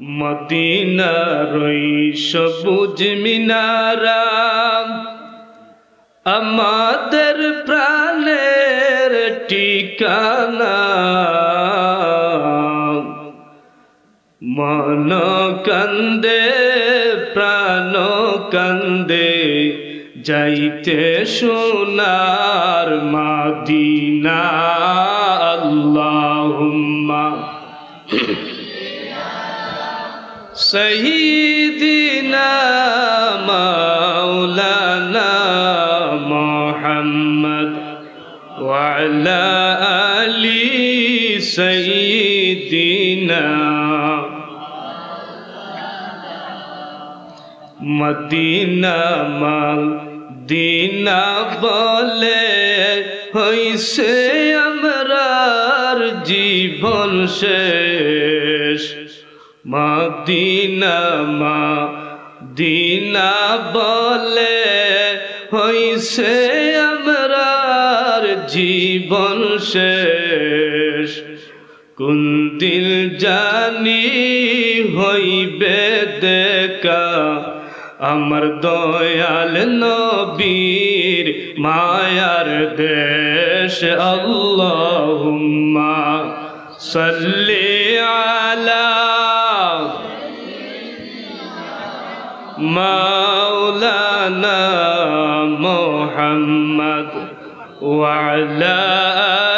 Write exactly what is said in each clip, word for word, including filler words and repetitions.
মদিনার ওই সবুজ মিনারা আমাদের প্রাণের ঠিকানা। মন কান্দে, প্রাণ কান্দে, যাইতে সোনার মদিনা। আল্লাহুম্মা সাইয়্যিদিনা মাওলানা মুহাম্মদ ওয়া আলা আলি সাইয়্যিদিনা। মদিনা মদিনা বলে হইছে আমরার জীবন শেষ। মদিনা মদিনা বলে হইছে আমরার জীবন শেষ। কোন দিন জানি হইবে দেখা আমার দয়াল নবীর মায়ার দেশ। আল্লাহুম্মা সাল্লি আলা মাওলানা মুহাম্মদ ওয়া আলা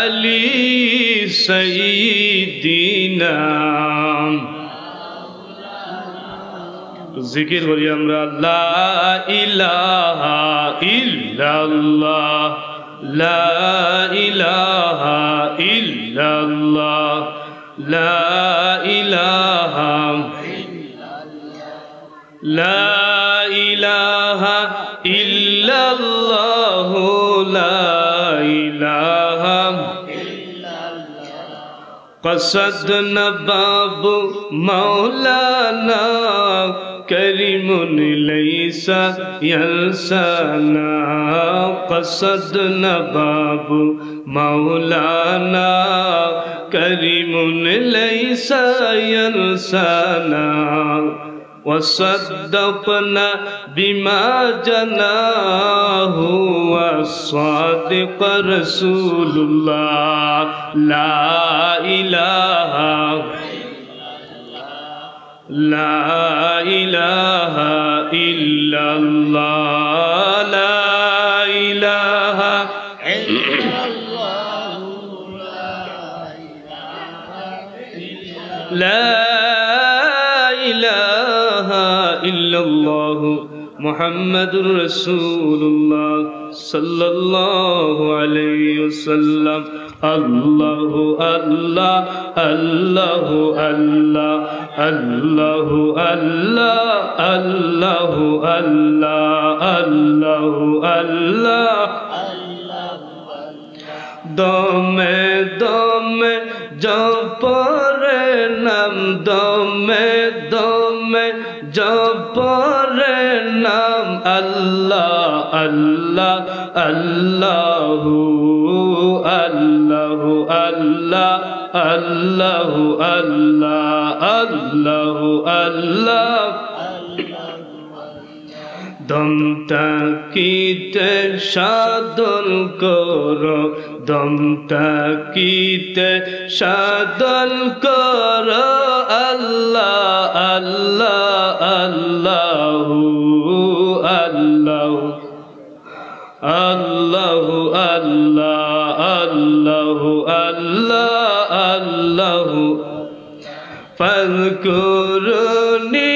আলি সাইয়্যিদিনা। জিকির করি আমরা, লা ইলাহা ইল্লাল্লাহ, লা ইলাহা ইল্লাল্লাহ, লা ইলাহা لا إله إلا الله، لا إله. قصدنا باب مولانا كريم ليس ينسانا، قصدنا باب مولانا كريم ليس ينسانا. وصدقنا بما جناه والصادق رسول الله. لا إله، لا إله إلا الله، لا إله إلا الله. لا إله إلا الله محمد رسول الله صلى الله عليه وسلم. الله، الله، الله، الله، الله، الله، الله، الله، الله، الله. দমে দমে জপরে নাম, দমে দমে জপরে নাম। আল্লাহ, আল্লাহ, আল্লাহু, আল্লাহু, আল্লাহ, আল্লাহু, আল্লাহ, আল্লাহু, আল্লাহ। দম থাকিতে সাধন করো, দম থাকিতে সাধন করো। আল্লাহ, আল্লাহ, আল্লাহু, আল্লাহু, আল্লাহু, আল্লাহ, আল্লাহু, আল্লাহ, আল্লাহু। فاذكروني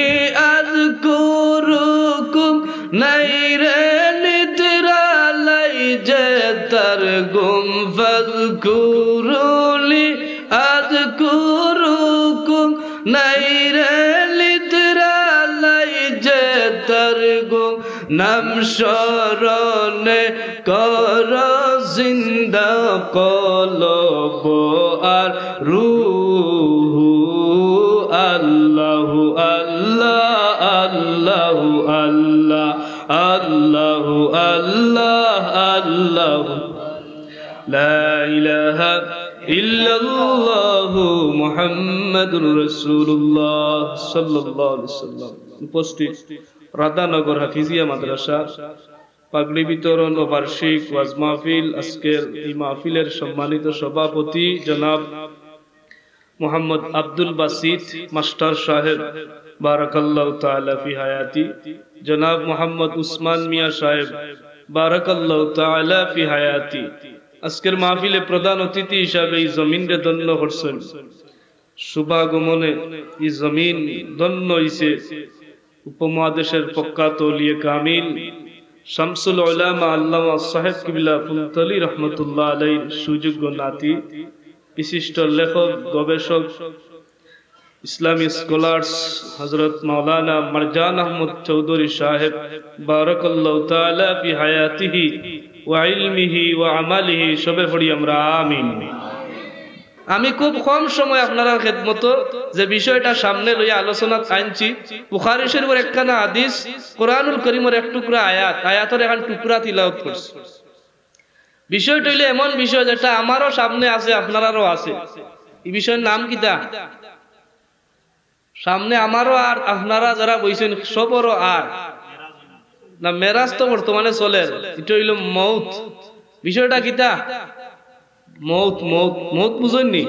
أذكركم. নাই রে নিদ্রালাই যে তার ঘুম। فاذكروني أذكركم. নাই রে নিদ্রালাই যে তার ঘুম। নাম স্মরণে কর জিন্দা কলব আর রুহু। আল্লাহু আল্লাহ, আল্লাহু আল্লাহ, আল্লাহু আল্লাহ, আল্লাহু। لا إله ইল্লাল্লাহু মুহাম্মাদুর রাসূলুল্লাহ সাল্লাল্লাহু আলাইহি ওয়াসাল্লাম। উপস্থিত রাধানগর হাফিজিয়া মাদ্রাসা পাগড়ি বিতরণ ও বার্ষিক ওয়াজ মাহফিল, আজকের এই মাহফিলের সম্মানিত সভাপতি জনাব মোহাম্মদ আব্দুল বাসিত মাস্টার সাহেব, বারাকাল্লাহু তাআলা ফি হায়াতি, জনাব মোহাম্মদ উসমান মিয়া সাহেব, বারাকাল্লাহু তাআলা ফি হায়াতি। আজকের মাহফিলে প্রধান অতিথি হিসাবে এই জমিনরে ধন্য করছেন, শুভাগমনে এই জমিন ধন্য হইছে। উপমহাদেশের প্রখ্যাত অলিয়ে কামিল শামসুল উলামা আল্লামা সাহেব কিবলা ফুলতলি রহমতুল্লাহ আলাইহির সুযোগ্য নাতি, বিশিষ্ট লেখক, গবেষক, ইসলামী স্কলার্স হযরত মাওলানা মারজান আহমদ চৌধুরী সাহেব, বারাকাল্লাহু তাআলা ফি হায়াতিহি ওয়া ইলমিহি ওয়া আমালিহি। সবে পড়ি আমরা আমিন। আমি খুব কম সময় আপনারার খেদমতো যে বিষয়টা সামনে লইয়া আলোচনাত আনছি, বুখারী শরীফের একখানা হাদিস, কোরআনুল করিমের এক টুকরা আয়াত, আয়াতের একখান টুকরা তিলাওয়াত করছি। বিষয়টা হইলে এমন বিষয় যেটা আমারও সামনে আছে, আপনারারও আছে। এই বিষয়ের নাম কিতা? সামনে আমারও আর আপনারা যারা বইছেন সবরও আর না, মেরাজ তো বর্তমানে চলের, এটা হইল মৌত। বিষয়টা কিতা? মৌত, মৌত, মৌত বুঝইননি?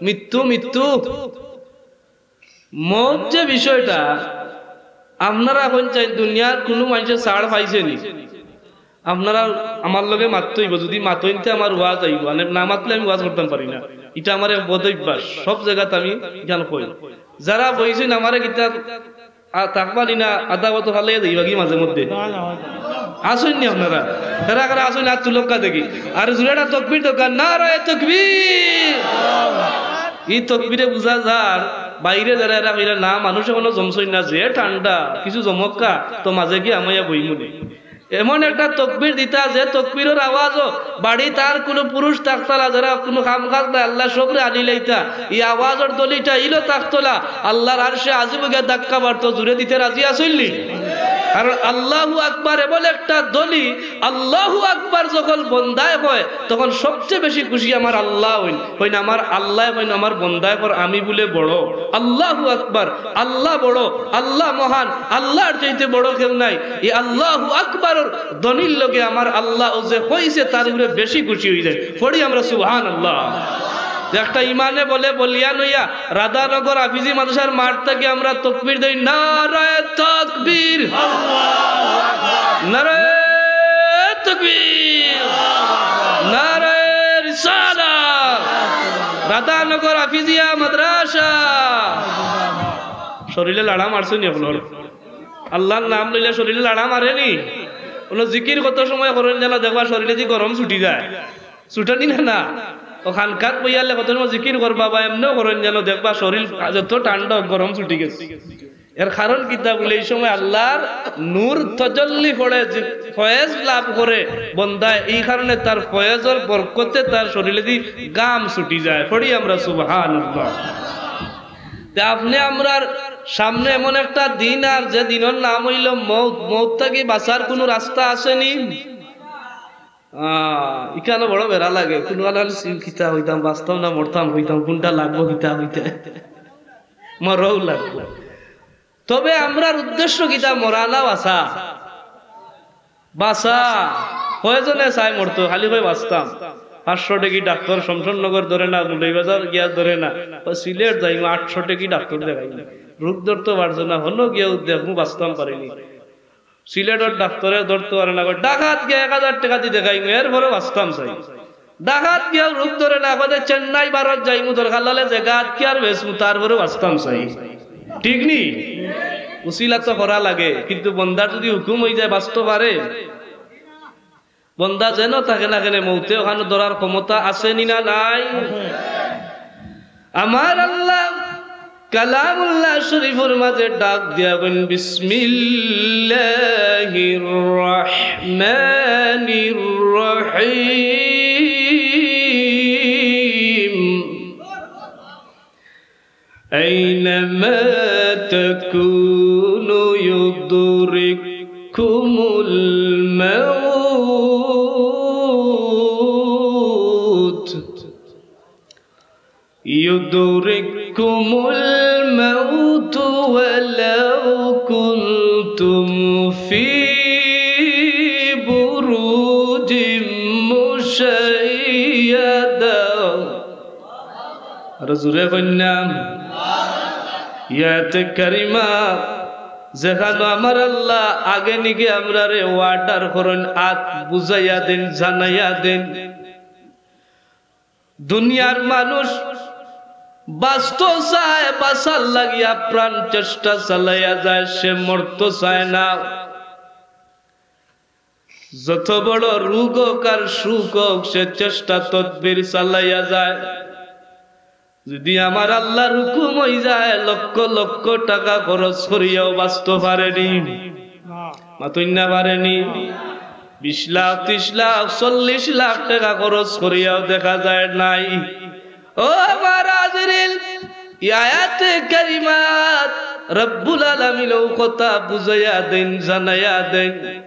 মৃত্যু, মৃত্যু। মৌত যে বিষয়টা, আপনারা এখন চাই দুনিয়ার কোনো মানুষের ছাড় পাইছেনি? আপনারা আমার লগে মাততে হইব, যদি মাতইনতে আমার ওয়াজ আইব, মানে না মাতলে আমি ওয়াজ করতাম পারি না। এটা আমার এক বদ অভ্যাস, সব জায়গাতে আমি জ্ঞান কই। যারা বইছেন আমারে কিতা আ, থাকবা নি না, আধা বছর ফালাইয়া যাইবা কি মাঝে মধ্যে? আছইন নি আপনারা? কারা কারা আছইন, হাত তুলউক্কা দেখি। আর জোরে একটা তকবীর দরকার, নারায়ে তকবীর। এই তকবীরে বুঝা যার, বাইরে যারা এরা কইরা না, মানুষ এখনো জমছইন না, যে ঠান্ডা, কিছু জমউক্কা, তো মাঝে গিয়া আমাইয়া বইমুনে। এমন একটা তকবীর দিতা, যে তকবীরর আওয়াজও বাড়িত আর কোনো পুরুষ থাকতা না, যারা কোনো কাম কাজ নাই, আল্লাহ সবরে আনি লইতা। এই আওয়াজর দলিটা ইলো থাকতো না, আল্লাহর আরশে আজিমো গিয়া ধাক্কা মারতো, জুরে দিতে রাজি আছইন নি? কারণ আল্লাহু আকবার এমন একটা দলি, আল্লাহু আকবার যখন বন্দায় কয়, তখন সবচেয়ে বেশি খুশি আমার আল্লাহ অইন। কইন আমার আল্লাহ, কইন আমার বন্দায় কর, আমি বুলে বড়। আল্লাহু আকবার, আল্লাহ বড়, আল্লাহ মহান, আল্লাহর চাইতে বড় কেউ নাই। এই আল্লাহু আকবারর দলির লগে আমার আল্লাহ ও যে কইছে তার উপরে বেশি খুশি অইযায়। পড়ি আমরা সুবহানাল্লাহ। যে একটা ইমানে বলে বলিয়ান অইয়া রাধানগর হাফিজি মাদ্রাসার মাঠ থাকি আমরা তকবীর দেই, নারায়ে তকবীর, নারায়ে তকবীর, নারায়ে রিসালাত। রাধানগর হাফিজিয়া মাদ্রাসা। শরীরে লাড়া মারছে নি আপনার? আল্লাহর নাম লইলে শরীরে লাড়া মারে নি? কোনো জিকির কত সময় করইন যেন দেখবা শরীরে যে গরম ছুটি যায়, ছুটে নি না? না, ও খানকাত বইয়ালে কত সময় জিকির করবা বা এমনেও করইন যেন দেখবা শরীর যত ঠান্ডা হোক, গরম ছুটি গেছে। এর কারণ কিতা বুলে, এই সময় আল্লাহর নূর তজল্লি পড়ে, যে ফয়েজ লাভ করে বন্দায়, এই কারণে তার ফয়েজর বরকতে তার শরীরে দি গাম ছুটি যায়। পড়ি আমরা সুবহানাল্লাহ। তে আপনে আমরার সামনে এমন একটা দিন, আর যে দিনর নাম অইল মৌত। মৌত থাকি বাঁচার কোনো রাস্তা আছে নি? আহ, ইখানো বড় বেড়া লাগে, কোন আলাল সিল কিতা হইতাম, বাঁচতাম না মরতাম হইতাম, কোনটা লাগবো কিতা হইতে, মরও লাগবো। তবে আমরার উদ্দেশ্য কিতা? মরা না বাঁচা? বাঁচা। কয়জনে চায় মরতো, খালি কয় বাঁচতাম। পাঁচশো টেকি ডাক্তর শমশেরনগর ধরে না, মৌলভীবাজার গিয়া ধরে না, কয় সিলেট যাইমু, আটশো টেকি ডাক্তর দেখাইমু, রোগ ধরতো পারছে না, হনো গিয়াও দেখমু, বাঁচতাম পারিনি। সিলেটর ডাক্তরে ধরতো পারে না, কয় ঢাকাত গিয়া এক হাজার টেকা দি দেখাইমু, এরপরে বাঁচতাম চাই। ঢাকাত গিয়াও রোগ ধরে না, কয় চেন্নাই ভারত যাইমু, দরকার লাগলে জাগাত কি আর বেচমু, তারপরে বাঁচতাম চাই। ঠিক নি? উসিলা তো করা লাগে, কিন্তু বন্দার যদি হুকুম অইযায়, বাঁচতো পারে? বন্দা যেন থাকে না কেনে, মৌতে ওখানো ধরার ক্ষমতা আছে নি না নাই? আমার আল্লাহ কালামুল্লাহ শরীফর মাঝে ডাক দিয়া কইন, বিসমিল্লাহির রহমানির রহিম। أينما تكونوا يدرككم الموت. يدرككم الموت ولو كنتم في بروج مشيدة. আরো জোরে কইন না। ইয়াতে কারিমা, যেখানো আমার আল্লাহ আগে নিগে আমরারে order করইন, আত বুঝাইয়া দেইন, জানাইয়া দেইন। দুনিয়ার মানুষ বাঁচতো চায়, বাঁচার লাগি আপ্রাণ চেষ্টা চালাইয়া যায়, সে মরতো চায় না। যত বড় রোগ হোক আর সুখ হোক, সে চেষ্টা তদবির চালাইয়া যায়। যদি আমার আল্লাহর হুকুম অইযায়, লক্ষ লক্ষ টাকা খরচ করিয়াও বাঁচতো পারেনি, মাতইন না, পারেনি। বিশ লাখ, ত্রিশ লাখ, চল্লিশ লাখ টাকা খরচ করিয়াও দেখা যায় নাই। ও আমার হাজিরিন, ই আয়াতে কারিমাত রব্বুল আলামিন অউ কথা বুঝাইয়া দেইন, জানাইয়া দেইন।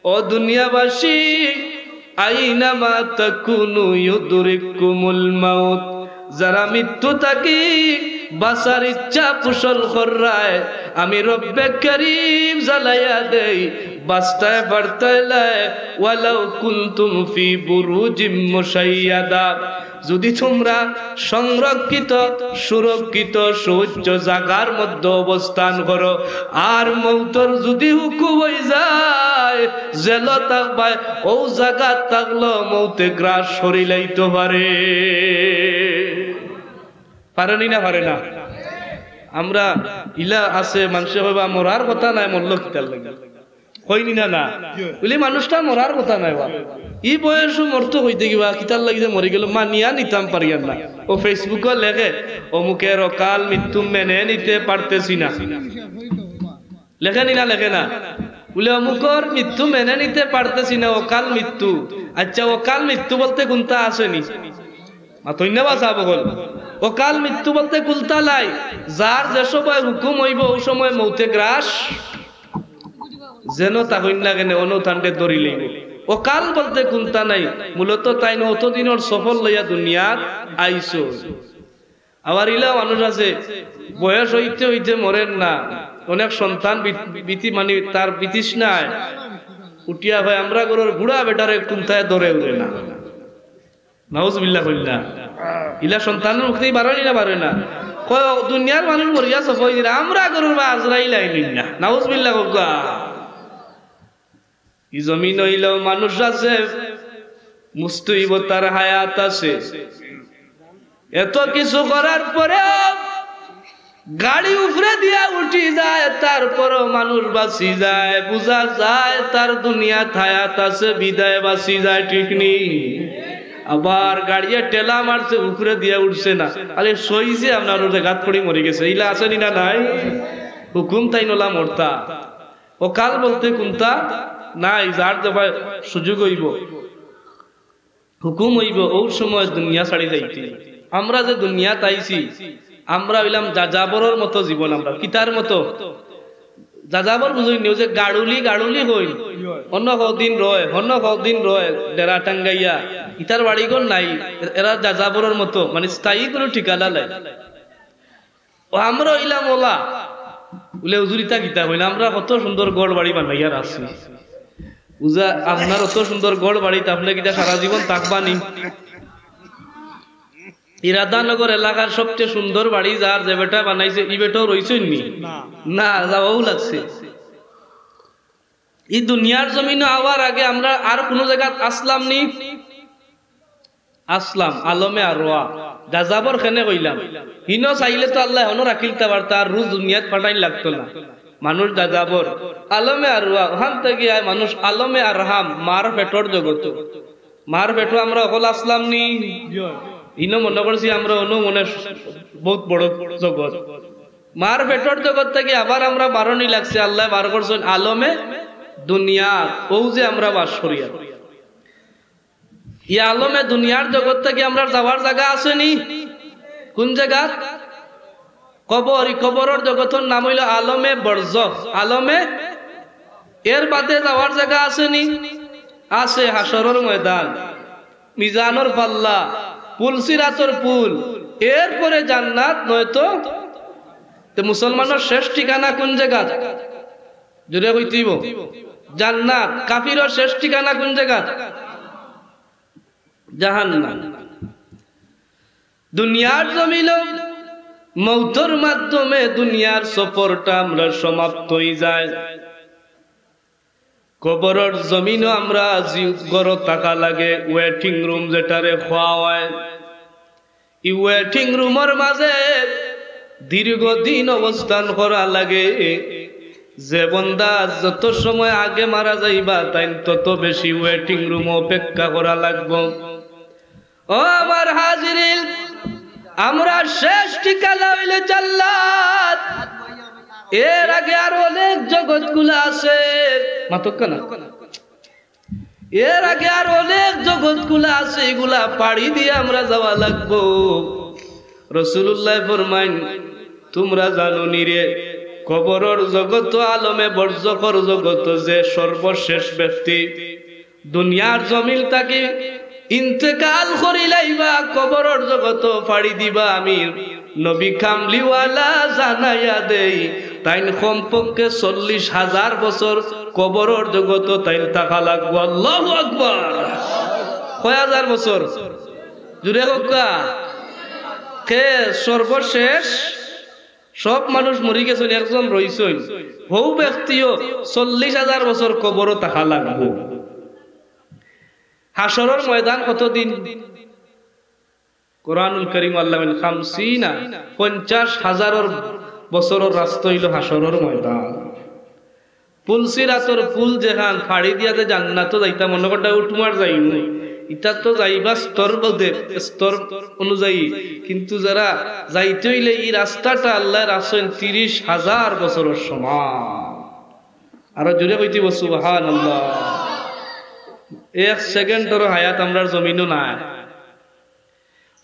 ও দুনিয়াবাসী, আইনামা তাকুনু ইউদরিককুমুল মাউত। যারা মৃত্যু থাকি বাঁচার ইচ্ছা পোষণ কররায়, আমি রব্বে করিম জানাইয়া দেই, বাঁচতায় পারতায় নায়, ওয়ালাউ কুনতুম ফি বুরুজিম মুশাইয়াদা। যদি তুমরা সংরক্ষিত, সুরক্ষিত, সুউচ্চ জাগার মধ্যে অবস্থান করো, আর মৌতর যদি হুকুম অইযায়, জেলো থাকবায়, অউ জাগাত থাকলো মৌতে গ্রাস করিলাইতো পারে। পারেনি না, পারে না? আমরা ইলা আছে, মানষে কইবা, "মরার কথা নায়, মরলো কিতার লাগি?" কইনি না, না? বুলে, "মানুষটা মরার কথা নায় বা। ই বয়সো মরতো কইতে কিবা, কিতার লাগি যে মরি গেলো, মানিয়া নিতাম পারিয়ার না।" অউ Facebook-ও লেখে, "অমুকের অকাল মৃত্যু মেনে নিতে পারতেছি না।" লেখে নি না, লেখে না? বুলে, "অমুকর মৃত্যু মেনে নিতে পারতেছি না, অকাল মৃত্যু।" আচ্ছা, অকাল মৃত্যু বলতে কুনতা আছে নি? মাতইন না বা সাব অকল। অকাল মৃত্যু বলতে কুনতা নাই? যার যে সময় হুকুম অইবো, অউ সময় মৌতে গ্রাস যেনো থাকইন না কেনে, অনো তানরে ধরিলাইবো। অকাল বলতে কুনতা নাই, মূলত তাইন অতদিনর সফর লইয়া দুনিয়াত আইছো। আবার ইলা মানুষ আছে, বয়স অইতে অইতে মরের না, অনেক সন্তান বিত-, বিতি-, মানি তার বিতৃষ্ণায় উঠিয়া কয়, "আমরার ঘরর বুড়া বেটারে কুনতায় ধরে উরে না।" নাউজুবিল্লাহ কইন না। ইলা সন্তানর মুখ থাকি বারয় নি না, বারয় না? কয়, "দুনিয়ার মানুষ মরিয়া সফর অইরা, আমরার ঘরর বা আজরাইল আইন না।" নাউজুবিল্লাহ কউক্কা। ই জমিন অইলেও মানুষ আছে, মুস্তইবতার হায়াত আছে। এত কিছু করার পরেও গাড়ি উপরে দিয়া উঠি যায়, তারপরও মানুষ বাঁচি যায়, বুঝা যায় তার দুনিয়াত হায়াত আছে, বিদায় বাঁচি যায়, ঠিক নি? আবার গাড়িয়ে ঠেলা মারছে, উপরে দিয়া উঠছে না, আরে সইছে আপনার ওরে গাত পড়ি মরি গেছে, ইলা আছে নি না নাই? হুকুম তাইন অলা মরতা। অকাল বলতে কুনতা নাই, যার যখন সুযোগ অইবো, হুকুম অইবো, অউ সময় দুনিয়া ছাড়ি যাইতে। আমরা যে দুনিয়াত আইছি, আমরা অইলাম যাযাবরর মতো জীবন। আমরা কিতার মতো? যাযাবর বুঝইন নি, অউ যে গাড়ুলি, গাড়ুলি কইন, অন্য কয়দিন রয়, অন্য কয়দিন রয়, ডেরা টাঙ্গাইয়া, ইতার বাড়িঘর নাই, এরা যাযাবরর মতো, মানি স্থায়ী কুনু ঠিকানা নাই। ও আমরা অইলাম অলা। বুলে, "হুজুর, ইতা কিতা কইলা? আমরা কত সুন্দর ঘর বাড়ি বানাইয়া রাখছি।" বুঝা, আপনার অত সুন্দর ঘর বাড়িত আপনে কিতা সারা জীবন থাকবা নি? ই রাধানগর এলাকার সবচেয়ে সুন্দর বাড়ি যার, যে বেটা বানাইছে, ই বেটাও রইছইন নি? না। না, যাওয়াও লাগছে। ই দুনিয়ার জমিনো আওয়ার আগে আমরা আর কুনু জাগাত আছলাম নি? আছলাম, আলমে আরওয়াহ। যাযাবর কেনে কইলাম? হিনো চাইলে তো আল্লায় হনো রাখিলতা পারতা, আর রুজ দুনিয়াত পাঠাইন লাগতো না। মানুষ যাযাবর, আলমে আরওয়াহ, অখান থাকি আয় মানুষ আলমে আরহাম, মার পেটর জগত। মার পেটো আমরা অকল আছলাম নি? হিনো মনো করছি আমরা অনো মনে বউত বড় জগত। মার পেটর জগত থাকি আবার আমরা বারনি লাগছে, আল্লায় বার করছইন আলমে দুনিয়া, অউ যে আমরা বাস করিয়ার। ই আলমে দুনিয়ার জগত থাকি আমরার যাওয়ার জাগা আছে নি? কুন জাগাত? কবর। ই কবরর জগতর নাম অইলো আলমে বরজখ। আলমে, এর বাদে যাওয়ার জাগা আছে নি? আছে, হাশরর ময়দান, মিজানর পাল্লা, পুলসিরাতর পুল। এরপরে জান্নাত নয়তো। তে মুসলমানর শেষ ঠিকানা কোন জাগাত? জোরে কইতে অইবো। জান্নাত। কাফিরর শেষ ঠিকানা কোন জাগাত? জাহান্নাম। দুনিয়ার জমিনো মৌতর মাধ্যমে দুনিয়ার সফরটা আমরার সমাপ্ত অইযায়। কবরর জমিনো আমরা যে ঘরো থাকা লাগে, ওয়েটিং রুম যেটারে কওয়া অয়, ই ওয়েটিং রুমর মাঝে দীর্ঘদিন অবস্থান করা লাগে। যে বন্দা যত সময় আগে মারা যাইবা, তাইন তত বেশি ওয়েটিং রুমো অপেক্ষা করা লাগবো। ও আমার হাজিরিন, আমরার শেষ ঠিকানা অইলো জান্নাত। এর আগে আরো অনেক জগতগুলা আছে, মাতউক্কা না? এর আগে আরো অনেক জগতগুলা আছে, ইগুলা পাড়ি দিয়া আমরা যাওয়া লাগবো। রাসূলুল্লায় ফরমাইন, তুমরা জানো নি রে, কবরর জগত, আলমে বরজখর জগত, যে সর্বশেষ ব্যক্তি দুনিয়ার জমিন থাকি ইন্তেকাল করিলাইবা, কবরর জগত পাড়ি দিবা, আমি নবী কামলিওয়ালা জানাইয়া দেই, তাইন কমপক্ষে চল্লিশ হাজার বছর কবরর জগত তাইন থাকা লাগবো। আল্লাহু আকবার। কয় হাজার বছর? জোরে কউক্কা। কে সর্বশেষ? সব মানুষ মরি গেছইন, একজন রইছইন। হউ ব্যক্তিও চল্লিশ হাজার বছর কবরো থাকা লাগবো। হাশরর ময়দান কতদিন? কোরআনুল করিম আল্লায় বলেন, "খামসিনা", পঞ্চাশ হাজারর বছরর রাস্তা অইলো হাশরর ময়দান। পুলসিরাতর পুল যেখান পাড়ি দিয়া যে জান্নাতো যাইতা, মনো করতা উঠমার যাইমু, ইটা তো যাইবা স্তর বোধে, স্তর অনুযায়ী, কিন্তু যারা যাইতে অইলে ই রাস্তাটা আল্লায় রাখছইন তিরিশ হাজার বছরর সমান। আরো জোরে কইতে অইবো সুবহানাল্লাহ। এক সেকেন্ডরও হায়াত আমরার জমিনো নাই।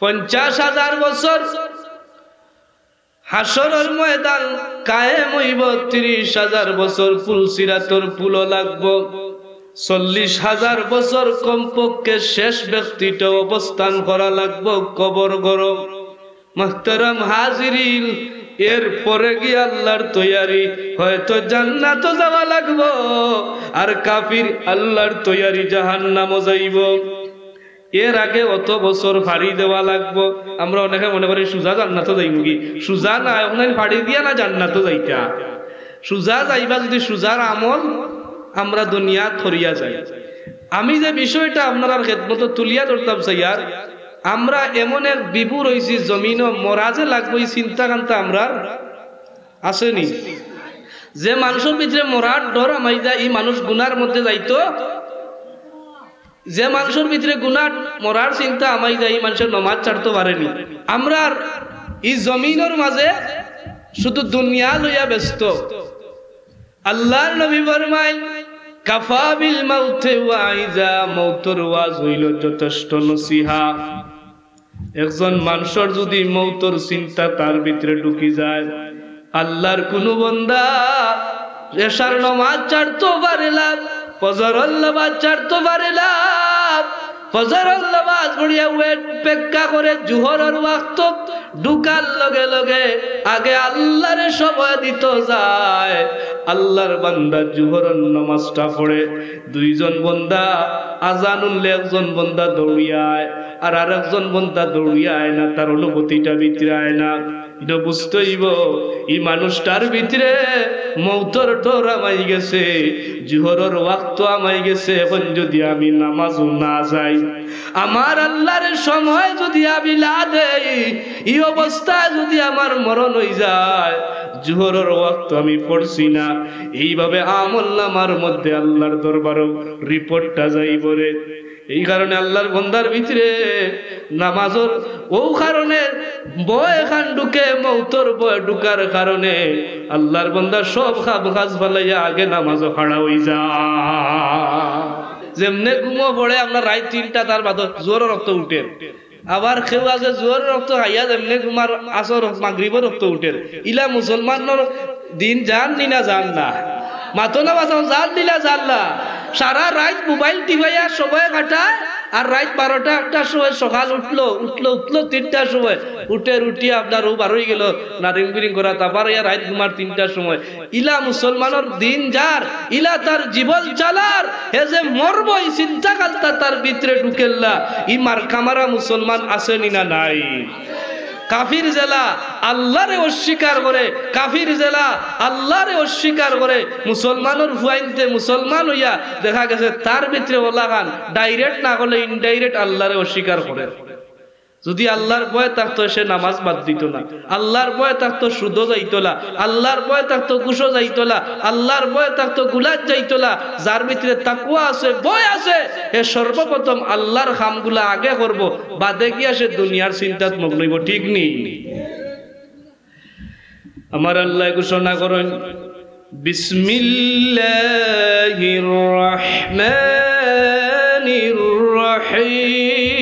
পঞ্চাশ হাজার বছর হাশরর ময়দান কায়েম অইবো, তিরিশ হাজার বছর পুলসিরাতর পুলো লাগবো, চল্লিশ হাজার বছর কমপক্ষে শেষ ব্যক্তিটা অবস্থান করা লাগবো কবর ঘরো। মুহতারাম হাজিরিন, এর পরে গিয়া আল্লার তৈয়ারি, হয়তো জান্নাতো যাওয়া লাগবো, আর কাফির আল্লার তৈয়ারি জাহান্নামো যাইবো। এর আগে অত বছর পাড়ি দেওয়া লাগবো। আমরা অনেকে মনে করি সুজা জান্নাতো যাইমুগি, সুজা না, অখন পাড়ি দিয়া না জান্নাতো যাইতা। সুজা যাইবা যদি সুজার আমল আমরা দুনিয়াত করিয়া যাই। আমি যে বিষয়টা আপনারার খেদমতো তুলিয়া ধরতাম চাইয়ার, আমরা এমন এক বিভোর অইছি জমিনো, মরা যে লাগবো ই চিন্তা কান্তা আমরার আছে নি? যে মানষর ভিতরে মরার ডর হামাই যায়, ই মানুষ গুনার মধ্যে যাইতো। যে মানষর ভিতরে গুনা, মরার চিন্তা হামাই যায়, ই মানষে নমাজ ছাড়তো পারে নি। আমরার ই জমিনর মাঝে শুধু দুনিয়া লইয়া ব্যস্ত। আল্লার নবী ফরমাইন, "কাফা বিল মাউতে ওয়াইজা", মউতর ওয়াজ অইলো যথেষ্ট নসিহা। একজন মানষর যুদি মউতর চিন্তা তার ভিতরে ঢুকি যায়, আল্লার কুনু বন্দা এশার নমাজ ছাড়তো পারে না, ফজরর নমাজ ছাড়তো পারে না, ফজরর নমাজ পড়িয়া ওয়েট অপেক্ষা করে জুহরর ওয়াক্ত ঢুকার লগে লগে আগে আল্লারে সময় দিতো যায়। আল্লার বান্দা জুহরর নমাজটা পড়ে, দুইজন বন্দা আজান হুনলে একজন বন্দা দৌড়িয়া আয়, আর আরেকজন বন্দা দৌড়িয়া আয় না, তার অনুভূতিটা ভিতরে আয় না। ইটা বুঝতে অইবো, ই মানুষটার ভিতরে মউতর ডর হামাই গেছে, জুহরর ওয়াক্ত হামাই গেছে। এখন যুদি আমি নমাজো না যাই, আমার আল্লারে সময় যুদি আমি না দেই, ই অবস্থায় যুদি আমার মরণ অইযায়, জুহরর ওয়াক্ত আমি পড়ছি না, এইভাবে আমলনামার মধ্যে আল্লার দরবারো রিপোর্টটা যাইবো রে। এই কারণে আল্লার বন্দার ভিতরে নমাজর অউ কারণে ভয় এখান ঢুকে, মউতর ভয় ঢুকার কারণে আল্লার বন্দা সব কাম কাজ ফালাইয়া আগে নমাজো খাড়া অইযায়। যেমনে ঘুমো পড়ে আপনার রাইত তিনটা, তার বাদে জুহরর ওয়াক্ত উঠের, আবার কেউ আছে জুহরর ওয়াক্ত খাইয়া যেমনে ঘুমার, আসর মাগরিবর ওয়াক্ত উঠের। ইলা মুসলমানর দিন যার নি না যার না? মাতো না বাঁচাও, যার নি না যার না? সারা রাইত মোবাইল টিপাইয়া সময় কাটায়, আর রাইত বারোটা একটার সময় সকাল উঠলো, উঠলো, উঠলো তিনটার সময়, উঠে উঠিয়া আপনার ও বারোই গেল, নারিং বিরিং করা, তারপর ইয়া রাইত ঘুমার তিনটার সময়। ইলা মুসলমানর দিন যার, ইলা তার জীবন চালার, হে যে মরবো, ই চিন্তা কালতা তার ভিতরে ঢুকেল্লা, ই মার্কা মারা মুসলমান আছে নি না নাই? কাফির যেলা আল্লারে অস্বীকার করে, কাফির যেলা আল্লারে অস্বীকার করে, মুসলমানর ফুয়াইন্তে মুসলমান অইয়া দেখা গেছে তার ভিতরে ওলা খান direct না করলে indirect আল্লারে অস্বীকার করে। যদি আল্লার ভয় থাকতো, সে নামাজ বাদ দিত না। আল্লার ভয় থাকতো, সুদো যাইত না। আল্লার ভয় থাকতো, ঘুষো যাইত না। আল্লার ভয় থাকতো, গুলাত যাইত না। যার ভিতরে তাকওয়া আছে, ভয় আছে, হে সর্বপ্রথম আল্লার কামগুলা আগে করবো, বাদে গিয়া সে দুনিয়ার চিন্তাত মগ্ন অইবো। ঠিক নি? আমার আল্লায় ঘোষণা করেন, বিসমিল্লাহির রহমানির রহিম।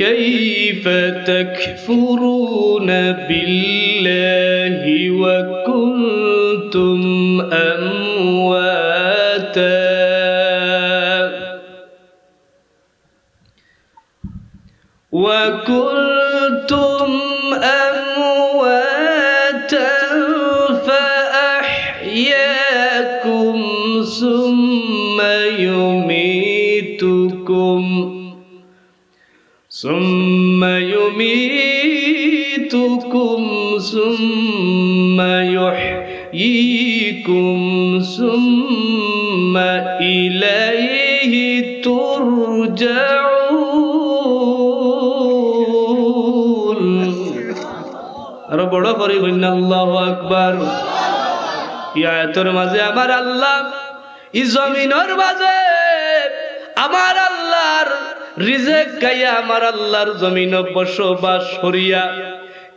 كيف تكفرون بالله وكنتم أمواتا وكنتم أمواتا فأحياكم ثم يميتكم ثم يميتكم ثم يحييكم ثم إليه ترجعون। আরো বড় করি কইন না, আল্লাহু আকবার। ই আয়াতর মাঝে আমার আল্লাহ ই জমিনর মাঝে আমার আল্লার রিজেক খাইয়া আমার আল্লার জমিনো বসবাস করিয়া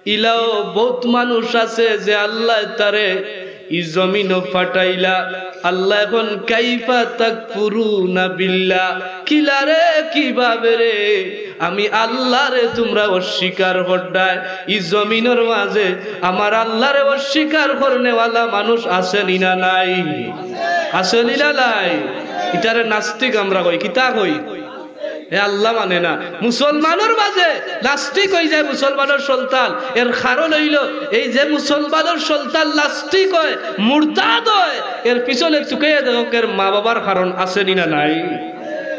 ইলাও বউত মানুষ আছে যে আল্লায় তারে ই জমিনো ফাটাইলা। আল্লায় কইন, "কাইফা তাকফুরুনা বিল্লাহ?" কিলারে, কিভাবে রে? আমি আল্লারে তুমরা অস্বীকার কররায়। ই জমিনর মাঝে আমার আল্লারে অস্বীকার করনেওয়ালা মানুষ আছে নি না নাই? আছে নি না নাই? ইটারে নাস্তিক আমরা কই। কিতা কই? হে আল্লাহ মানে না। মুসলমানর মাঝে নাস্তিক অই যায় মুসলমানর সন্তান। এর কারণ অইলো, এই যে মুসলমানর সন্তান নাস্তিক অয়, মুরতাদ অয়, এর পিছনে তুকাইয়া দেখউক্কা এর মা বাবার কারণ আছে নি না নাই?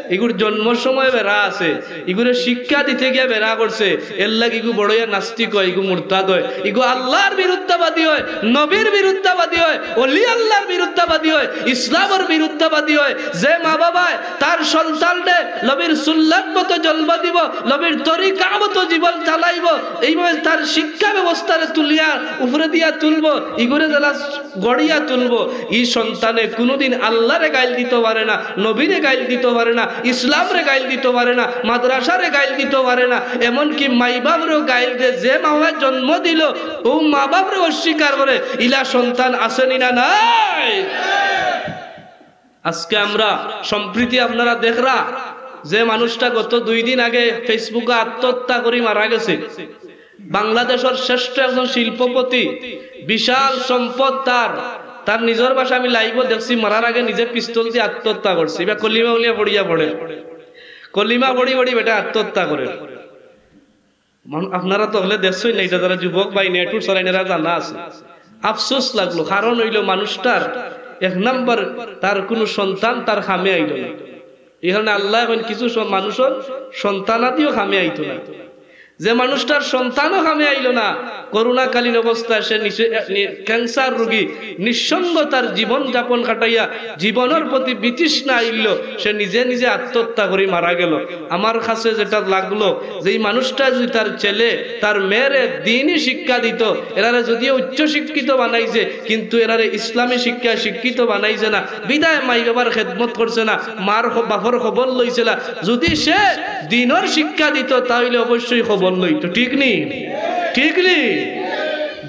ইগুর জন্মর সময় বেড়া আছে, ইগুরে শিক্ষা দিতে গিয়া বেড়া করছে, এরলাগি ইগু বড় অইয়া নাস্তিক অয়, ইগু মুরতাদ অয়, ইগু আল্লার বিরুদ্ধাবাদী অয়, নবীর বিরুদ্ধাবাদী অয়, অলি আল্লার বিরুদ্ধাবাদী অয়, ইসলামর বিরুদ্ধাবাদী অয়। যে মা বাবায় তার সন্তানরে নবীর সুন্নাত মতো জন্ম দিবো, নবীর তরিকা মতো জীবন চালাইবো, এইভাবে তার শিক্ষা ব্যবস্থারে তুলিয়া উপরে দিয়া তুলবো, ইগুরে যেলা গড়িয়া তুলবো, ই সন্তানে কুনুদিন আল্লারে গাইল দিতো পারে না, নবীরে গাইল দিতো পারে না, ইসলামরে গাইল দিতো পারে না, মাদ্রাসারে গাইল দিতো পারে না, এমনকি মাই বাপরেও গাইল দে। যে মা বাবায় জন্ম দিলো, অউ মা বাপরে অস্বীকার করে, ইলা সন্তান আছে নি না নাই? আজকে আমরা সম্প্রতি আপনারা দেখরা যে মানুষটা গত দুই দিন আগে Facebook-এ আত্মহত্যা করি মারা গেছে, বাংলাদেশর শ্রেষ্ঠ একজন শিল্পপতি, বিশাল সম্পদ তার, তার নিজর বাসায় আমি live-ও দেখছি, মারার আগে নিজে পিস্তল দি আত্মহত্যা করছে। ইবা কলিমা উলিয়া পড়িয়া পড়ে, কলিমা পড়ি পড়ি বেটা আত্মহত্যা করে। মান-, আপনারা তো অকলে দেখছইন না, ইটা যারা যুবক ভাই net-উট চালাইন এরা জানা আছে। আফসোস লাগলো, কারণ অইলো মানুষটার এক নাম্বার তার কুনু সন্তান তার কামে আইলো না। ই কারণে আল্লায় কইন কিছু স-, মানুষর সন্তানাদিও কামে আইতো না। যে মানুষটার সন্তানও কামে আইলো না, করোনাকালীন অবস্থায় সে নিশে-, নি-, cancer রোগী, নিঃসঙ্গ তার জীবন যাপন কাটাইয়া জীবনর প্রতি বিতৃষ্ণা আইলো, সে নিজে নিজে আত্মহত্যা করি মারা গেলো। আমার কাছে যেটা লাগলো, যে ই মানুষটা যদি তার ছেলে, তার মেয়েরে দ্বীনি শিক্ষা দিতো, এরারে যদিও উচ্চ শিক্ষিত বানাইছে, কিন্তু এরারে ইসলামী শিক্ষায় শিক্ষিত বানাইছে না, বিধায় মাই বাবার খেদমত করছে না, মার খ-, বাপর খবর লইছে না। যদি সে দ্বীনর শিক্ষা দিতো, তা অইলে অবশ্যই খবর লইতো। ঠিক নি? ঠিক নি?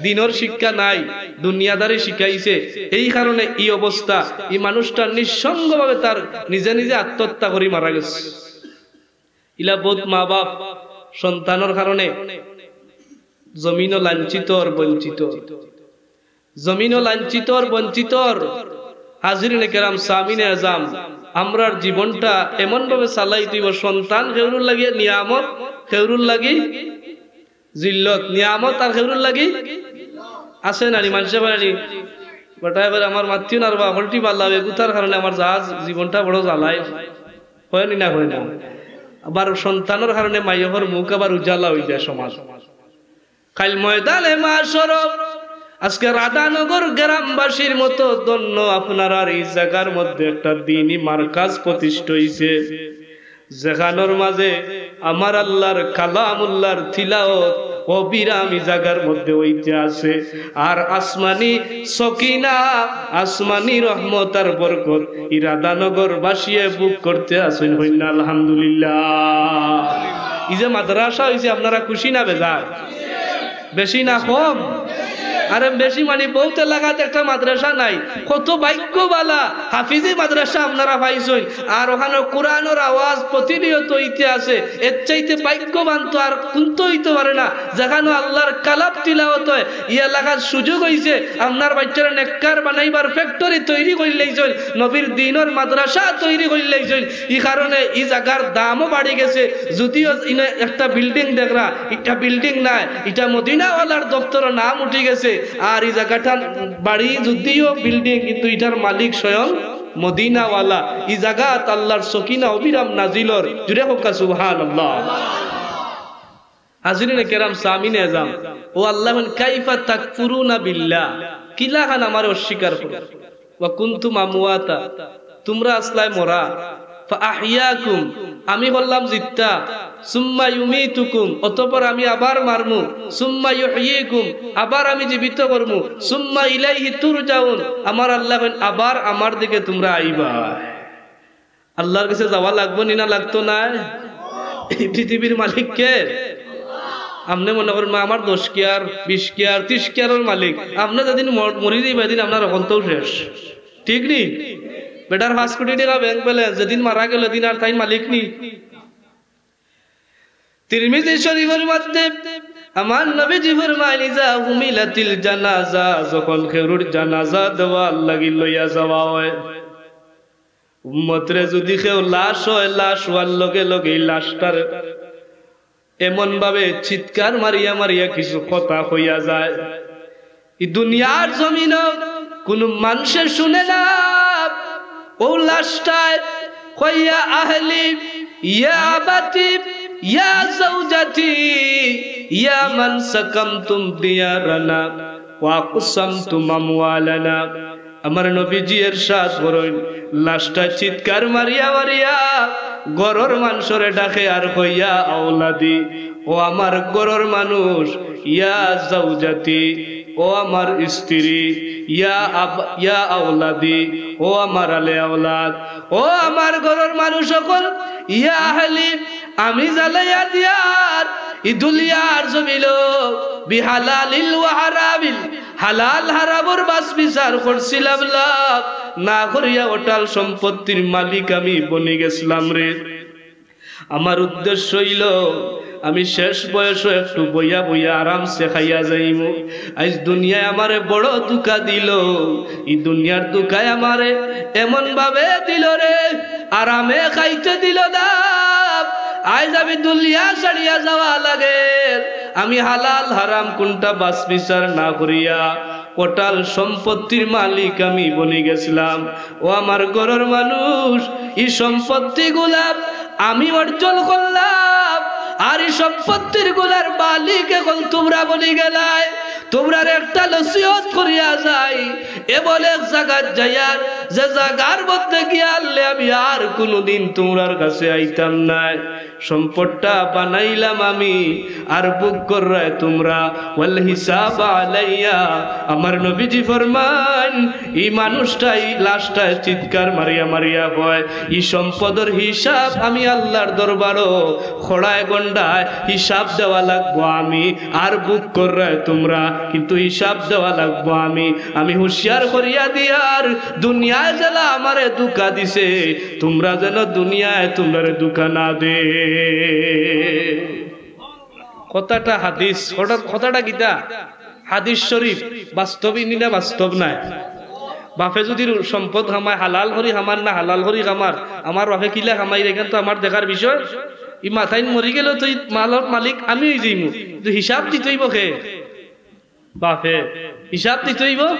দ্বীনর শিক্ষা নাই, দুনিয়াদারি শিখাইছে, এই কারণে ই অবস্থা। ই মানুষটা নিঃসঙ্গভাবে তার নিজে নিজে আত্মহত্যা করি মারা গেছে। ইলা বউত মা বাপ সন্তানর কারণে জমিনো লাঞ্ছিত আর বঞ্চিত। জমিনও লাঞ্ছিতর, বঞ্চিতর। হাজিরিনে কেরাম, সামিনে আজাম, আমরার জীবনটা এমনভাবে চালাইতে অইবো, সন্তান কেউরুর লাগি নিয়ামত, কেউরুর লাগি জিল্লত। নিয়ামত আর কেউরুর লাগি আছে না নি? মানষে কয় না নি, বেটায় কয়, "আমার মাতিও না রে বা, হলটি বালা, এগুতার কারণে আমার জাহাজ জীবনটা বড় জ্বালায়।" কয় নি না, কয় না? আবার সন্তানর কারণে মাইয়র মুখ আবার উজালা অইযায় সমাজ। কাইল ময়দানে মাশর, আজকে রাধানগর গ্রামবাসীর মতো ধন্য আপনারার এই জাগার মধ্যে একটা দ্বীনি মার্কাজ প্রতিষ্ঠিত অইছে, যেখানোর মাঝে আমার আল্লাহর কালামুল্লাহর তিলাওয়াত অবিরাম ই জাগার মধ্যে অইতে আছে। আর আসমানি সকিনা, আসমানি রহমত আর বরকত ই রাধানগরবাসীয়ে ভোগ করতে আছইন। কইন না আলহামদুলিল্লাহ। ই যে মাদ্রাসা অইছে, আপনারা খুশি না বেজার? বেশি না কম? আরে বেশি মানে, বউত এলাকাত একটা মাদ্রাসা নাই। কত ভাগ্য বালা, হাফিজি মাদ্রাসা আপনারা পাইছইন। আর অখানো কোরআনর আওয়াজ প্রতিনিয়ত অইতে আছে। এর চাইতে ভাগ্যবান তো আর কুন্তা অইতো পারে না, যেখানো আল্লাহর কালাম তিলাওয়াত অয়। ই এলাকাত সুযোগ অইছে, আপনার বাইচ্চারে নেককার বানাইবার factory তৈরি করিলাইছইন, নবীর দ্বীনর মাদ্রাসা তৈরি করিলাইছইন। ই কারণে ই জাগার দামও বাড়ি গেছে। যদিও ইনো একটা building দেখরা, ইটা building নায়, ইটা মদিনাওয়ালার দপ্তরো নাম উঠি গেছে। আর ই জাগাটার বাড়ি যদিও building, কিন্তু ইটার মালিক স্বয়ং মদিনাওয়ালা। ই জাগাত আল্লাহর সকিনা অবিরাম নাজিল অর। জুরে কউক্কা সুবহানাল্লাহ। হাজিরিনে কেরাম, সামিনে আজাম, ও আল্লাহ কইন, "কাইফা তাকফুরুনা বিল্লাহ?" কিলাখান আমারে অস্বীকার করো। "ওয়া কুনতুম আমওয়াতা", তুমরা আছলায় মরা। "ফা আহইয়াকুম", আমি করলাম জিত্তা। "সুম্মা ইউমিতুকুম", অতঃপর আমি আবার মারমু। "সুম্মা ইউহয়িকুম", আবার আমি জীবিত করমু। "সুম্মা ইলাইহি তুরজাউন", আমার আল্লাহ কইন, "আবার আমার দিকে তুমরা আইবা।" আল্লাহর গেছে যাওয়া লাগবো নি না লাগতো নায়? ই পৃথিবীর মালিক কে? আপনে মনে করইন, "মা, আমার দশ কিয়ার, বিশ কিয়ার, তিরিশ কিয়ারর মালিক।" আপনে যেদিন মর-, মরি যাইবা, এদিন আপনার অকলতাউ শেষ। ঠিক নি? বেটার পাঁচ কোটি টেকা bank balance, যেদিন মারা গেলো, এদিন আর তাইন মালিক নি? তিরমিজি শরীফর মধ্যে আমার নবীজি ফরমাইন, "ইজা হুমিলাতিল জানাজা", যখন কেউরুর জানাজা দেওয়ার লাগি লইয়া যাওয়া অয়, উম্মতরে যুদি কেউ লাশ অয়, লাশ অওয়ার লগে লগেউ লাশটার এমনভাবে চিৎকার মারিয়া মারিয়া কিছু কথা কইয়া যায়, ই দুনিয়ার জমিনো কুনু মানষে শুনে না। অউ লাশটায় কয়, "ইয়া আহলি, ইয়া আবাতি, ইয়া জাওজাতি, ইয়া মান সাকামতুম দিয়ারানা ওয়া আকসামতুম আমওয়ালানা।" আমার নবীজি এরশাদ করইন, লাশটায় চিৎকার মারিয়া মারিয়া ঘরর মানষরে ডাকে আর কয়, "ইয়া আওলাদি, ও আমার ঘরর মানুষ, ইয়া জাওজাতি, ও আমার স্ত্রী, ইয়া আব-, ইয়া আওলাদি, ও আমার আলে আওলাদ, ও আমার ঘরর মানুষ অকল, ইয়া আহলি, আমি জ্বালাইয়া দিয়ার ই দুনিয়ার জমিনো বিহালালিল ওয়া হারামিল, হালাল হারামর বাছ বিচার করছিলাম না, না করিয়া অটাল সম্পত্তির মালিক আমি বনি গেছলাম রে।" আমার উদ্দেশ্য অইলো, আমি শেষ বয়সো একটু বইয়া বইয়া আরামসে খাইয়া যাইমু। আইজ দুনিয়ায় আমারে বড় ধুকা দিলো, ই দুনিয়ার ধুকায় আমারে এমনভাবে দিলো রে, আরামে খাইতে দিলো না। আইজ আমি দুনিয়া ছাড়িয়া যাওয়া লাগের, আমি হালাল হারাম কুনটা বাছ বিচার না করিয়া অটাল সম্পত্তির মালিক আমি বনি গেছলাম। ও আমার ঘরর মানুষ, ই সম্পত্তিগুলা আমি অর্জন করলাম, আর ই সম্পত্তির গুলার মালিক অখন তুমরা বনি গেলায়। তুমরারে একটা নসিহত করিয়া যাই, এমন এক জাগাত যাইয়ার, যে জাগার মধ্যে গিয়া আরলে আমি আর কুনুদিন তুমরার কাছে আইতাম নায়। সম্পদটা বানাইলাম আমি, আর ভোগ কররায় তুমরা। ওয়াল হিসাব আলাইয়া। আমার নবীজি ফরমাইন, ই মানুষটায়, লাশটায় চিৎকার মারিয়া মারিয়া কয়, ই সম্পদর হিসাব আমি আল্লাহর দরবারো খড়ায় গন্ডায় হিসাব দেওয়া লাগবো আমি, আর ভোগ কররায় তুমরা, কিন্তু হিসাব দেওয়া লাগবো আমি। আমি হুঁশিয়ার করিয়া দিয়ার, দুনিয়ায় যেলা আমারে ধুকা দিছে, তুমরা যেন দুনিয়ায় তুমরারে ধুকা না দে। কথাটা হাদিস, কথাটা কিতা? হাদিস শরীফ। বাস্তব ইনি না বাস্তব নায়? বাপে যুদি সম্পদ কামায়, হালাল করি কামার না হালাল করি কামার, আমার বাপে কিলা কামাইর, ইখান তো আমার দেখার বিষয়। ই মাতাইন মরি গেলে তো ই মালর মালিক আমি অইযাইমু, কিন্তু হিসাব দিতে অইবো কে? বাপে। হিসাব দিতে অইবো,